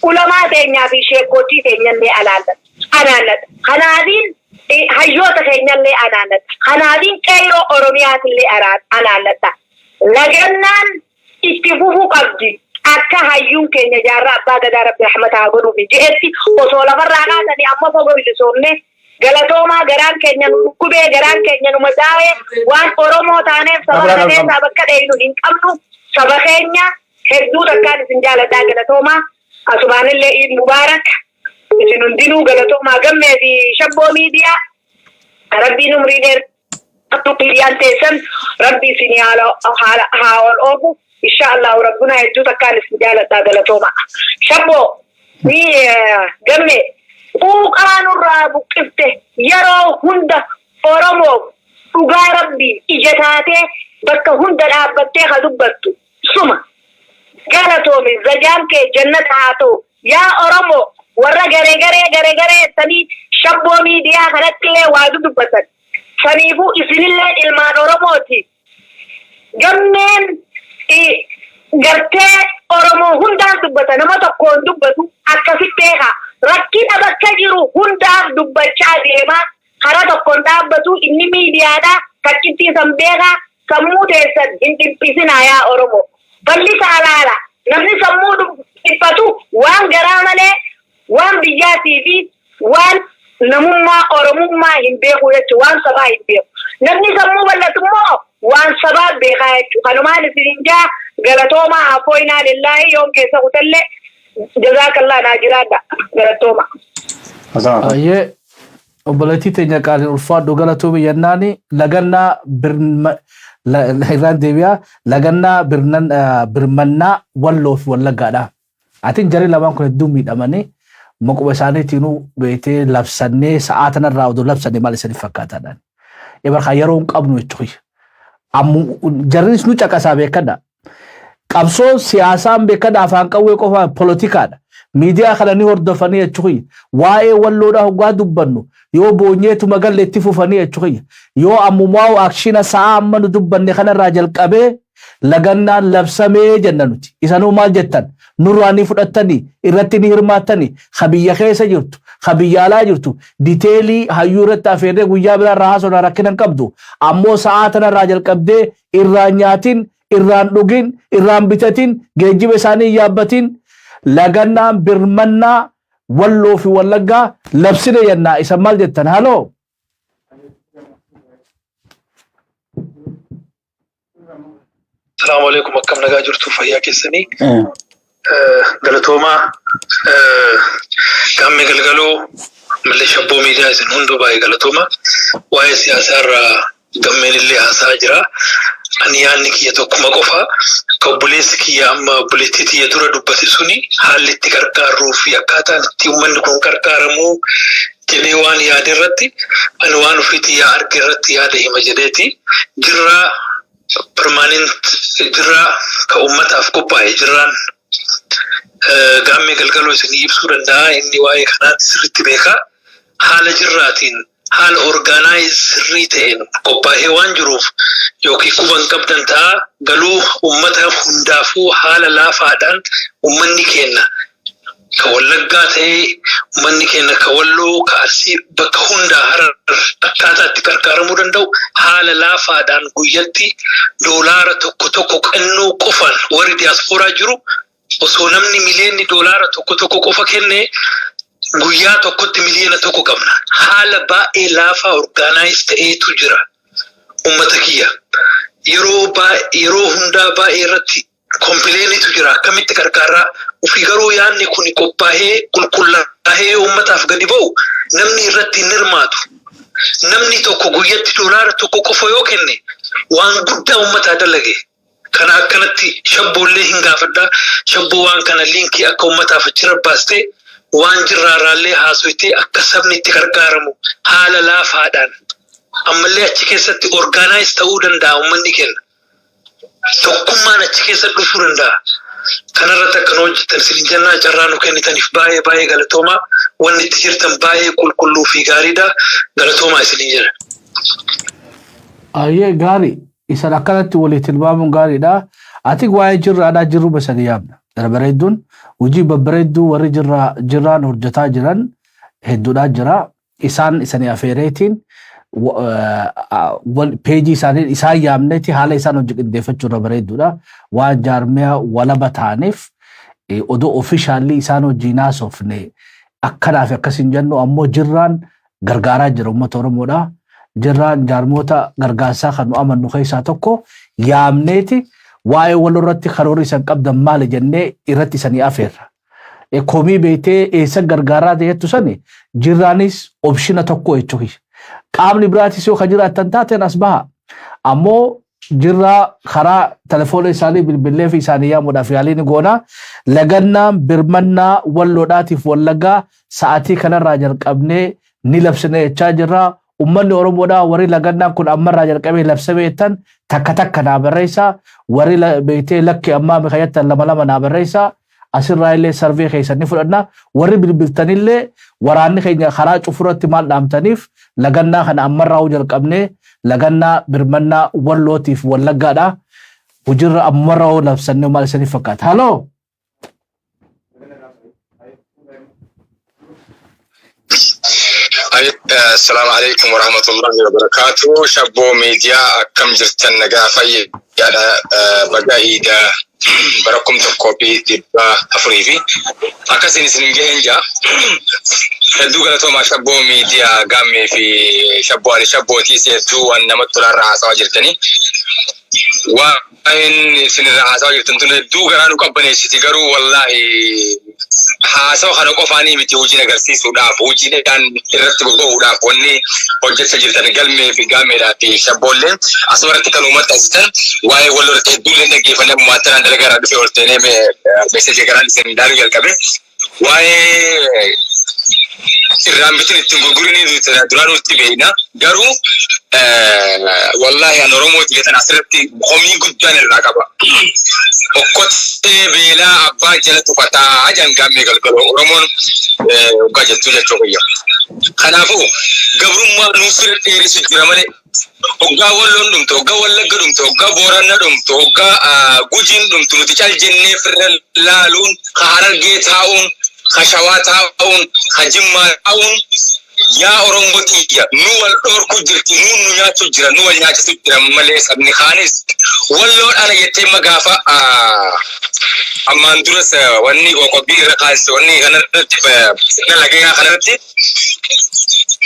ulamaa teenyaa fi sheekootii teenyallee alaallata. Anaannata. Kanaafiin hayyoota keenyallee anaannata. Kanaafiin qeeroo Oromiyaatillee anaannata. Lagannaan itti fufuu qabdi. Akka hayyuun keenya Jaarraa Abbaa Gadaa, Rabbi rahmata haa godhuufi, je'etti osoo lafarraa kaasanii amma fagoo bilisoomne. Galatoomaa. Garaan keenya nu dhukkubee, garaan keenya nu madaa'ee, waan Oromoo taaneef saba kana keessaa bakka dheeynu hin qabnu. Saba keenya hedduu takkaan isin jaaladhaa, galatoomaa. Asumaanillee Iid Mubaarak isin hundinuu. Galatoomaa. Gammee fi Shabboo Miidiyaa, Rabbiin umrii dheertuu miidiyaan teessan Rabbi isin haala haa ol oofu, insha Allahu. Rabbuna hedduu takkaan isin jaaladhaa, galatooma. Shabboo ni Gammee, quuqaa nurraa buqqifte. Yeroo hunda Oromoof dhugaa Rabbii ija taatee bakka hunda dhaabbattee ka dubbattu suma. Galatoomi, zajaan kee jannata haa ta'u. Yaa Oromoo, warra garee garee garee garee sanii Shabboo Miidiyaa kanatti illee waa dubbatan, saniifuu isinillee ilmaan Oromooti. Gammeen gartee Oromoo hundaan dubbata, nama tokkoon dubbatu akkasitti beekaa. Rakkina bakka jiru hundaaf dubbachaa deemaa, karaa tokkoon dhaabbatu inni miidiyaadha. Takkittii san beekaa, sammuu teessan hin dhiphisinaa. Yaa Oromoo, bal'isaa laala. Namni sammuu dhiphatu waan garaa malee waan biyyaatii fi waan namummaa Oromummaa hin beeku jechuudha, waan sabaa hin beeku. Namni sammuu bal'atu immoo waan sabaa beekaa jechuudha. Kanumaan isinin jaa, galatoomaa. Afooyinaa lillaahi yoon keessa kutallee, jazaakallaa, naa jiraadha, galatooma. Ayyee, obboleettii teenya qaaliin, ulfaadhu, galatoomi jennaani. Lagannaa irraan deebi'aa, lagannaa birmannaa Walloo fi Wallaggaadha. Atiin jarri lamaan kun hedduu miidhamanii maquma isaaniitiinuu beektee labsannee sa'aa tanarraa odoo labsannee maal isiniif fakkaataadhaan? Ebar yeroo hin qabnu jechuudha. Ammu jarris nu caqasaa, beekadha. Qabsoon siyaasaan, beekadha, afaan qawwee qofaan poolotikaadha. Miidiyaa kana ni hordofanii jechuudha. Waa'ee Walloodhaa hoggaa dubbannu yoo boonyeetuma galle itti fufanii jechuudha. Yoo ammumaa action sa'aa amma nu dubbanne kanarraa jalqabee lagannaan labsamee jenna nuti. Isanuu maal jettan? Nurraa ni fudhattanii, irratti ni hirmaattanii, ka biyya keessa jirtu, ka biyya alaa jirtu, detail hayyuu irratti afeerree guyyaa biraa irraa haasofna, rakkina hin qabdu. Ammoo sa'aa tanarraa jalqabdee irraan nyaatin, irraan dhugin, irraan bitatin, geejjiba isaanii hin yaabbatin, lagannaan birmannaa Walloo fi Wallaggaa labsine jennaa. Isa maal jettan? Haloo. Salaamu alaikum, akkam nagaa jirtu, fayyaa keessanii? Galatoomaa. Gaammee, Galgaloo, mallee, Shabboo Miidiyaa, isin hunduu baay'ee galatooma. Waa'ee siyaasaa irraa Gammeen illee haasaa jira. Ani yaadni kiyya tokkuma qofa. Ka obboleessi kiyya amma obboleettii tiyya dura dubbate suni, haalli itti gargaarruu fi akkaataan itti uummanni kun gargaaramuu jedhee waan yaade irratti, ani waan ofii tiyyaa arge irratti yaada hima jedheeti. Jirraa permanent, jirraa ka uummataaf qophaa'e, jirraan Gaammee Galgaloo isinii ibsuu danda'a. Inni waa'ee kanaatti sirriitti beeka. Haala jirraatiin haala organize sirrii ta'een qophaa'ee waan jiruuf yookiin quban qabdan ta'a galuu uummata hundaafuu haala laafaadhaan uummanni keenya ka Wallaggaa ta'ee, uummanni keenya ka Walloo, ka Arsii, bakka hundaa, Harar, akkaataa itti gargaaramuu danda'u haala laafaadhaan guyyatti $1 1 kennuu qofaan, warri diyaaspooraa jiru osoo namni miliyoonni $1 1 qofa kenne guyyaa tokkotti 1 miliyoona qabna. Haala baay'ee laafaa organize ta'eetu jira. Uummata kiyya. Yeroo hundaa baay'ee irratti complainitu jira. Akkamitti gargaaraa? Ofii garuu yaadni kun qophaa'ee qulqullaa'ee uummataaf gadi ba'u namni irratti hin hirmaatu. Namni tokko guyyatti $1 qofa yoo kenne Waan guddaa uummataa dalage. Kana akkanatti Shabboollee hin gaafadhaa. Shabboo, waan kana linkii akka uummataaf achirra baastee, waan jirraarraallee haasofitee, akka sabni itti gargaaramu haala laafaadhaan ammallee achi keessatti organize ta'uu danda'a uummanni keenya. Tokkummaan achi keessa dhufuu danda'a. Kanarratti akka nu hojjetan isin jennaa, carraa nu kennitaniif baay'ee baay'ee galatoomaa. Wanni itti jirtan baay'ee qulqulluu fi gaariidha. Galatoomaa isiniin jedha. Ayyee, gaarii, isan akkanatti walii tilmaamuun gaariidha. Ati waa'ee jirraadhaa jirru basanii yaabna. Darbareedduun hojii babbareedduu warri jirraan hojjetaa jiran hedduudhaa jira. Isaan isanii afeereetiin peejii isaanii isaan yaamneeti haala isaan hojii qindeeffachuu irra bareedduudha. Waan jaarmiyaa walaba ta'aniif odoo officially isaan hojii naasofne akkanaa fi akkas hin jennu, ammoo jirraan gargaaraa jira uummata Oromoodha. Jirraan jaarmoota gargaarsaa kan nu amannu keessaa tokko, yaamneeti waa'ee walirratti karoorri isan qabdan maali jennee irratti isanii afeerra. Komii beektee eessa gargaaraa jettu sani jirraanis option tokko jechuudha. Qaamni biraatis yoo ka jiraattan taateen as baha. Ammoo jirraa karaa telefoona isaanii bilbilee fi isaanii yaamuudhaaf yaalii ni goona. Lagannaan birmannaa Walloodhaatiif Wallaggaa sa'aatii kanarraa jalqabnee ni labsine jechaa jirra. Uummanni Oromoodhaa warri lagannaan kun ammarraa jalqabee labsame jettan takka takka naa barreessaa. Warri beektee lakki ammaa mika jettan lama lama naa barreessaa. Asirraa illee survey keessan ni fudhanna. Warri bilbiltanillee waraanni keenya karaa cufuratti maal dhaamtaniif, lagannaa kana ammarraa jalqabnee lagannaa birmannaa Wallootiif Wallaggaadha. Hojiirra ammarraa labsannee maal isiniif fakkaata? Haloo. Assalaamu alaikum warahmatullahi wabarakatuh. Shabboo Miidiyaa, akkam jirtan? Nagaa fayyaadha? Baga iidaa bara 1400 fi akkasiin isin gaheen jaa. Hedduu galatoomaa, Shabboo Miidiyaa, Gaammee fi Shabboo Ali Shabbootiis, hedduu waan namatti tolarraa haasawaa jirtanii. Waa'een isinirraa haasawaa jirtan tun hedduu garaa nu qabbaneessiti, garuu wallaahi haasawa kana qofaanii miti, hojiin agarsiisuudhaaf, hojiidhaan irratti bobba'uudhaaf wanni hojjechaa jirtan galmee fi gaammeedhaa fi Shabboolleen asumarratti kan uummata taasisan waa'ee wal irratti hedduullee dhaggeeffannee ammaa dalagaa irraa dhufee ol seenee message garaan isin ilaaluu jalqabe, waa'ee irraan bitin ittiin gurgurinii duraan nutti beekna, garuu wallaahi an Oromooti jedhan asirratti komii guddaan irraa qaba. Okkottee beelaa abbaa jala tufataa jedhan Gaammee Galgaloo, Oromoon waggaa jettuu jechuu kiyya. Kanaafuu gabrummaa nuuf fira dheeressu jira malee, hoggaa Walloon dhumtu, hoggaa Wallagga dhumtu, hoggaa Booranna dhumtu, hoggaa Gujiin dhumtu, nuti cal jennee firra laaluun, ka Harargee taa'uun, ka Shawaa taa'uun, ka Jimmaa taa'uun, yaa Oromoo tiyya, nu wal dhoorku jirti, nuun nu nyaachuu jira, nu wal nyaachisu jira malee sabni kaanis Walloon ana jettee gaafa ammaan duras wanni qoqqobbii irra kaasise, wanni kanarratti, sirna lagayaa kanarratti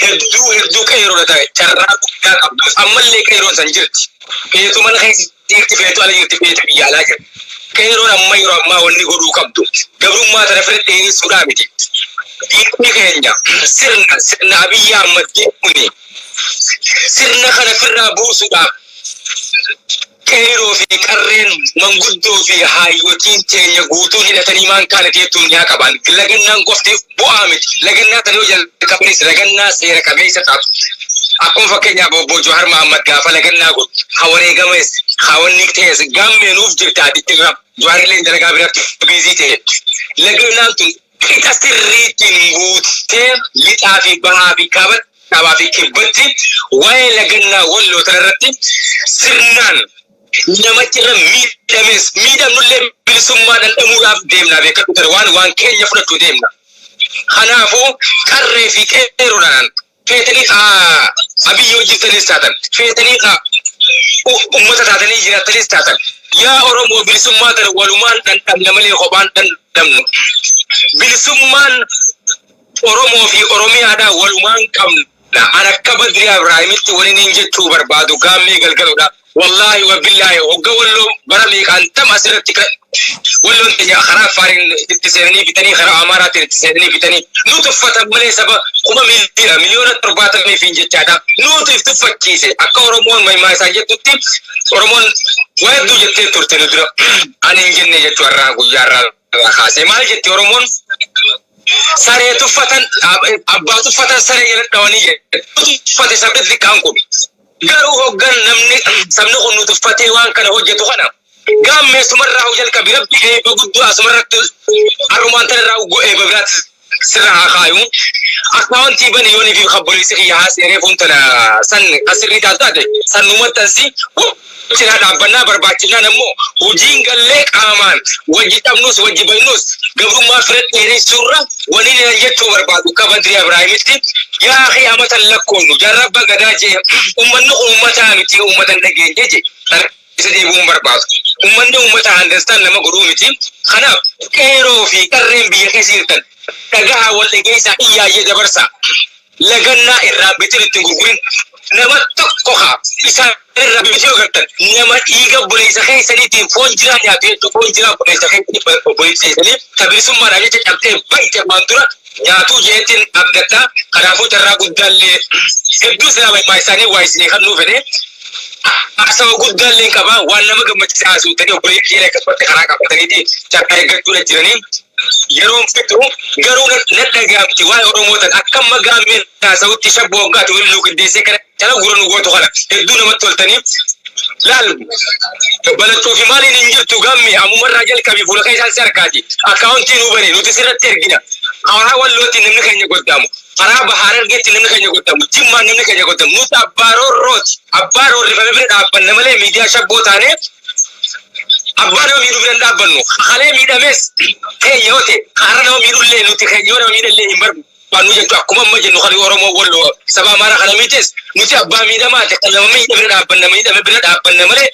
hedduu hedduu qeeroodha ta'e carraa guddaa qabdu. Ammallee qeeroon san jirti. Feetu mana keessa jirti, feetu ala jirti, feetu biyya alaa jirti. Qeeroon amma yeroo ammaa wanni godhuu qabdu gabrummaa tana fira dheeressuudhaa miti. Diinni keenya sirna Abiyyi Ahmad jedhuni, sirna kana firraa buusuudhaaf qeeroo fi qarreen, manguddoo fi haayyotiin teenya guutuun hidhatanii maan kaana teettuun ni qaban. Lagannaan qofti bu'aa miti. Lagannaa tana yoo jalqabanis lagannaa seera qabeessa taatu. Akkuma fakkeenyaaf obbo Johaar Mahammad gaafa lagannaa godhu hawareegames hawanni ta'es Gaammee nuuf jirta irra Johaar illee dalagaa biraatti busy ta'e. Lagannaan tun qixa sirriitiin guutee lixaa fi bahaa fi kaabatti, kaabaa fi kibbatti waa'ee lagannaa Walloo irratti sirnaan namachi irra miidhames miidhamnullee bilisummaa dhandhamuudhaaf deemna, beekadhu ture waan keenya fudhachuu deemna. Kanaafuu qarree fi qeeroodhaan feetanii Abiyyi hojjetanis taatan, feetanii ummata taatanii jiraattanis taatan, yaa Oromoo, bilisummaa tana walumaan dhandhamna malee kophaan dhandhamnu. Bilisummaan Oromoo fi Oromiyaadhaa walumaan qabna. An akka Badrii Ibraahimitti waliin hin jechuu barbaadu, Gaammee Galgaloodha. Wallaahi wa billaahi, hogga Walloo bara meeqaan tam asirratti Walloon teenya karaa Affaariin itti seenanii bitanii, karaa Amaaraatiin itti seenanii bitanii nu tuffatan malee saba kuma 70,000,000 fi jechaadha. Nuutu if tuffachiise. Akka Oromoon maimaa isaan jettutti, Oromoon waa hedduu jettee turte nu dura. Ani hin jenne jechuu. Har'aa guyyaa har'aa kaasee maal jetti Oromoon? Saree tuffatan, abbaa tuffatan saree jala dhawanii jedhe. Tuffate sabni xiqqaan kun. Garuu hoggan namni sabni kun nu tuffatee waan kana hojjetu kana, gaammee sumarraa hoo jalqabi, Rabbi eebba guddoo asumarratti har'umaan tanarraa eebba biraatti sirra haa kaayu. Akkaawuntii bani yoonii fi kabboleessi kiyya haasee reefuun tana san asirrii taatu taate san nu maxxansi. Cinaa dhaabbannaa barbaachifnaan ammoo hojiin gallee qaamaan wajji dhabnus wajji baynus gabrummaa fira dheeressuurra waliin nan jechuu barbaadu. Akka Badrii Abrahaamitti, yaa akhi, amatan lakkoofnu jaarraa abbaa gadaa jee, ummanni kun ummataa miti, ummata hin dhageenye jee isa deebi'uun barbaadu. Ummanni ummata understand nama godhuu miti. Kanaaf qeeroo fi qarreen biyya keessa jirtan dhagahaa, wal dhageessaa, iyyaayyee dabarsaa. Lagannaa irraa bitin ittiin gurgurin nama tokko haa isaan irraa bitii agartan nama dhiiga obboleessa keessaniitiin foon jiraa nyaatu jechuudha. Foon jiraa obboleessa keessanii, obboleessa keessanii ta bilisummaadhaaf jecha cabxee bayte ammaan dura nyaatuu jeetiin abdattaa. Kanaafuu carraa guddaallee hedduu silaa maimaa isaanii waa isinii kannuu fedhe, haasawa guddaallee hin qabaa, waan nama gammachiise haasawtanii obboleessa keenya akkasumatti karaa qabataniiti carraa eeggachuudha jiranii. Yeroon fixu garuu na dhagaamti waa'ee Oromoo tan akka amma gaammeen haasawutti shabboo hoggaati waliin nu qindeessee kana cala gura nu gootu kana hedduu namatti toltanii. Laal, balachuu fi maaliin hin jirtu gaamme, ammumarraa jalqabi, fuula keessaan si harkaati akkaawuntii nuu bane, nuti sirratti ergina. Karaa Wallootiin namni keenya goddaamu, karaa Bahaar Harargeetti namni keenya goddamu, Jimmaan namni keenya goddamu, nuti abbaa roorrooti. Abbaa roorrifame bira dhaabbanna malee miidiyaa shabboo taanee abbaa nama miidhuu bira hin dhaabbannu. Kalee miidhames keenya yoo ta'e, karaa nama miidhullee nuti keenya yoo nama miidhallee hin barbaannu jechuudha. Akkuma amma jennu kan Oromoo Walloo saba Amaaraa kana miites, nuti abbaa miidhamaati, kan nama miidhame bira dhaabbanna, miidhame bira dhaabbanna malee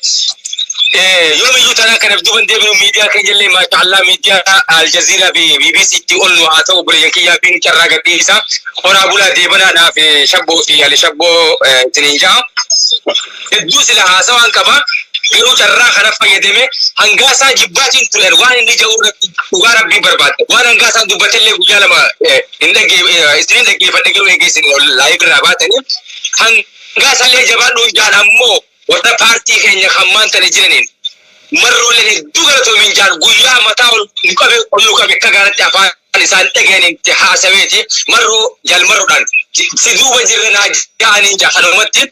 yoomiyyuu tanaa kanaaf duuban deebinu. Miidiyaa keenya illee, maashaallah, miidiyaa Aljazeeraa fi BBC tti ol nu haa ta'u. Obboleeyyan kiyyaa fi carraa gadhiisa, horaa bulaa, deebanaadhaaf shabboo fi ali shabboo isiniin ja'a. Hedduu sila haasawaan qaba, garuu carraa kana fayyadame hangaasaa jibbaatiin ture waan inni ja'u irratti dhugaa Rabbii barbaadde waan hangaasaan dubbatellee guyyaa 2 hin dhaggee isiniin dhaggeeffadhe, garuu eegee isin live irraa baatanii hangaasallee jabaadhuun jaan. Ammoo warra paartii keenya kan maan tane jiraniin marrooleen hedduu galatoomiin jaan. Guyyaa mataa ol nu qabe, ol nu qabe, akka gaaratti afaan isaan dhaga'aniin itti haasaweeti marroo jalmarroodhaan si duuba jirra naa ja'aniin jaa. Kanumatti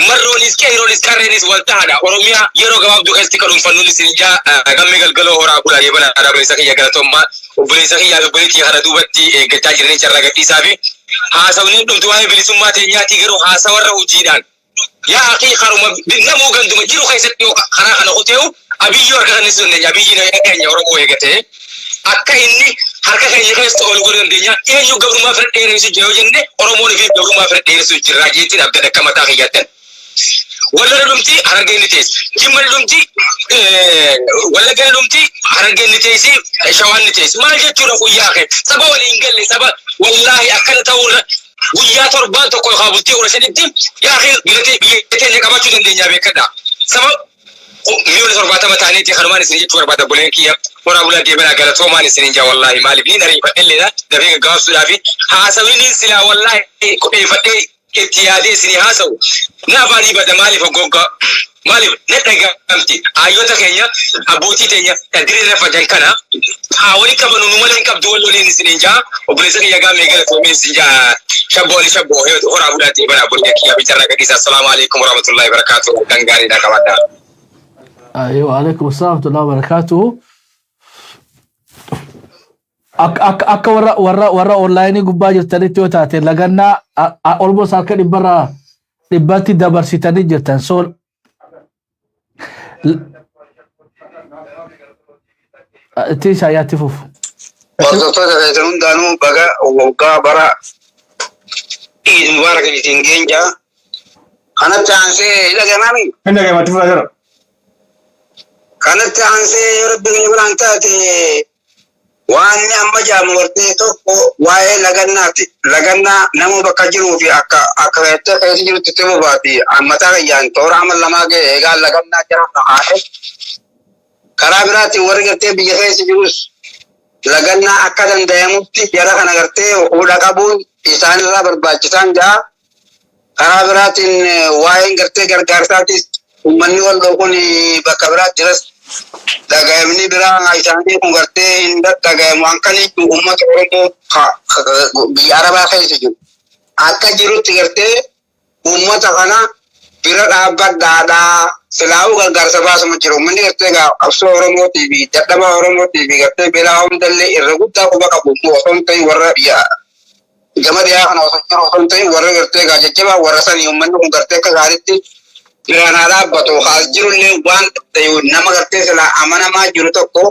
marroonis qeeroonis qarreenis wal ta'aadha. Oromiyaa yeroo gabaabduu keessatti kan dhuunfannuun isin jaa. Gammee galgaloo, horaa bulaa, deebana obboleessa kiyya, galatoomaa. Obboleessa kiyyaa fi obboleettii kana duubatti eeggachaa jiranii carraa gadhiisaa fi haasawni dhumtu waa'ee bilisummaa teenyaatii, garuu haasawarra hojiidhaan, yaa akii, karuma namuu ganduma jiru keessatti yoo karaa kana kutee'u Abiyyoo harka kennisuu dandeenya. Abiyyi keenya Oromoo eegatee akka inni harka keenya keessa ol godhuu dandeenya. Eenyu gabrummaa fira dheeressu jira yoo jenne, Oromoon fi gabrummaa fira dheeressu jirraa jeettiin abdadha akka mataa kiyyaattan. Wallagga dhumti, Harargeen ni teessi. Jimma ni dhumti, Wallagga ni dhumti, Harargeen ni teessi, Shawaan ni teessi. Maal jechuudha kun, yaa kee? Saba waliin galle, saba wallaahi akkana ta'uurra guyyaa torbaan tokko yookaan bultii 15tti, yaa kee, biyya teenya qabachuu dandeenya, beekadha. Saba 70,000,000 ta'aniiti. Kanumaan isin jechuu barbaada, obboleen kiyya. Horaa bulaa, deebanaa, galatoomaan isinin jaa. Wallaahi maaliif niin ariifadhelleedha dafee gaggabaabsuudhaafi haasawni silaa wallaahi qopheeffadhee itti yaadee isinii haasawu na afaanii bada. Maaliif hoggogga, maaliif na dhagahamti? Ayyota keenya, abbootii teenya dirree fajan kana haa wali qabanu nu malee hin qabdu wal loliin isinin jaa. Obboleessa kiyya gaamee, galatoomee isin jaa. Shabboo ali shabboo, horaa bulaa, deebanaa, obboleessa kiyya bicarraa gadhiisa. Assalaamu alaikum warahmatullahi wabarakatuh. Kan gaariidha qabaadhaa. أيوة، عليكم السلام ورحمة الله وبركاته. Akka warra onlaayinii gubbaa jirtanitti yoo taate, lagannaa almost harka dhibbarraa dhibbatti dabarsitanii jirtan. So itti isaayyaatti fufu. Hordoftoota keessan hundaanuu baga waggaa bara Iid Mubaarak isin geenja. Kanatti aansee dhagamaami. Hin dhaga'amatti fufaa jira. Kanatti aansee yoo Rabbi keenya biraan taate, waan inni amma jaamu gartee tokko waa'ee lagannaati. Lagannaa nama bakka jiruu fi akka gartee keessa jirutti itti fufaati. Mataa kiyyaan toora amma lamaa ga'e eegaa lagannaa jara haadhe. Karaa biraatiin warri gartee biyya keessa jirus lagannaa akka danda'amutti jara kana gartee fuudha qabuun isaanirraa barbaachisaan ja'a. Karaa biraatiin waa'een gartee gargaarsaatis uummanni Walloo kun bakka biraatti jiras dhaga'amni biraa isaanii kun gartee hin dhaga'amu hanqanii uummata Oromoo biyya Arabaa keessa jiru. Akka jirutti gartee uummata kana bira dhaabbadhaadhaa silaa'uu gargaarsa baasuma jiru. Uummanni gartee egaa qabsoo Oromootii fi dadhabaa Oromootii fi gartee beelaa hundallee irra guddaa quba qabu immoo osoo hin ta'in warra biyya gama dhiyaa kana osoo jiru osoo hin ta'in warra gartee egaa jajjabaa warra sanii uummanni kun gartee akka gaariitti biraan haa dhaabbatu. Haas jirullee waan ta'e nama gartee silaa amanamaa jiru tokko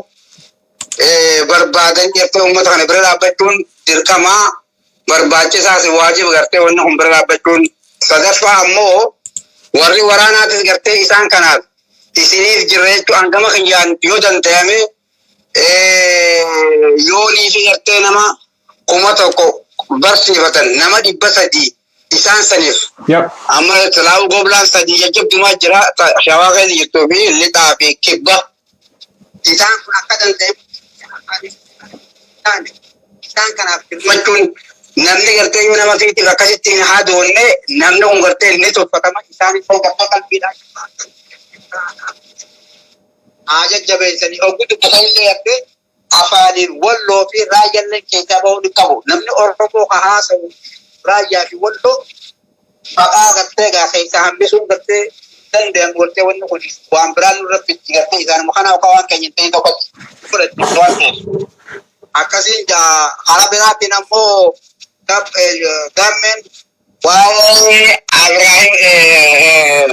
barbaadan gartee uummata kana bira dhaabbachuun dirqamaa barbaachisaas waajiba gartee wanni kun bira dhaabbachuun. Sadaffaa ammoo warri waraanaatis gartee isaan kanaaf isiniif jirra jechuun hangama kiyyaan yoo danda'ame yoonii fi gartee nama 1000 barsiifatan nama 300 isaan saniif. Amma Xilaahuu Goblaan sadii jajjabdumaa jira Shawaa keessa jirtuu fi lixaa fi kibba. Isaan kun akka danda'e isaan kanaaf hirmachuun namni gartee yoo nama fiitiif akkasitti hin hadoonne namni kun gartee ni tuffatama isaan immoo gartee qalbiidhaan haa jajjabeessanii oggu dubbatanillee gartee afaaniin Walloo fi Raayyaallee keessaa bahuu ni qabu. Namni Oromoo ka haasa'u Raayyaa fi Walloo maqaa gartee gaa keessaa hambisuun gartee danda'amu gartee wanni kun waan biraan nurra fitti gartee isaanuma kana akka waan keenya hin ta'in tokkotti fudhatti waan ta'eef. Akkasiin karaa biraatiin ammoo gammeen waa'ee Abrahaam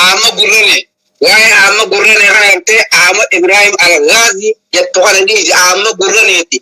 Ahmad Gurrane waa'ee Ahmad Gurrane kana gartee Ahmad Ibrahim Al-Ghazi jettu kana dhiisi Ahmad Gurraneeti.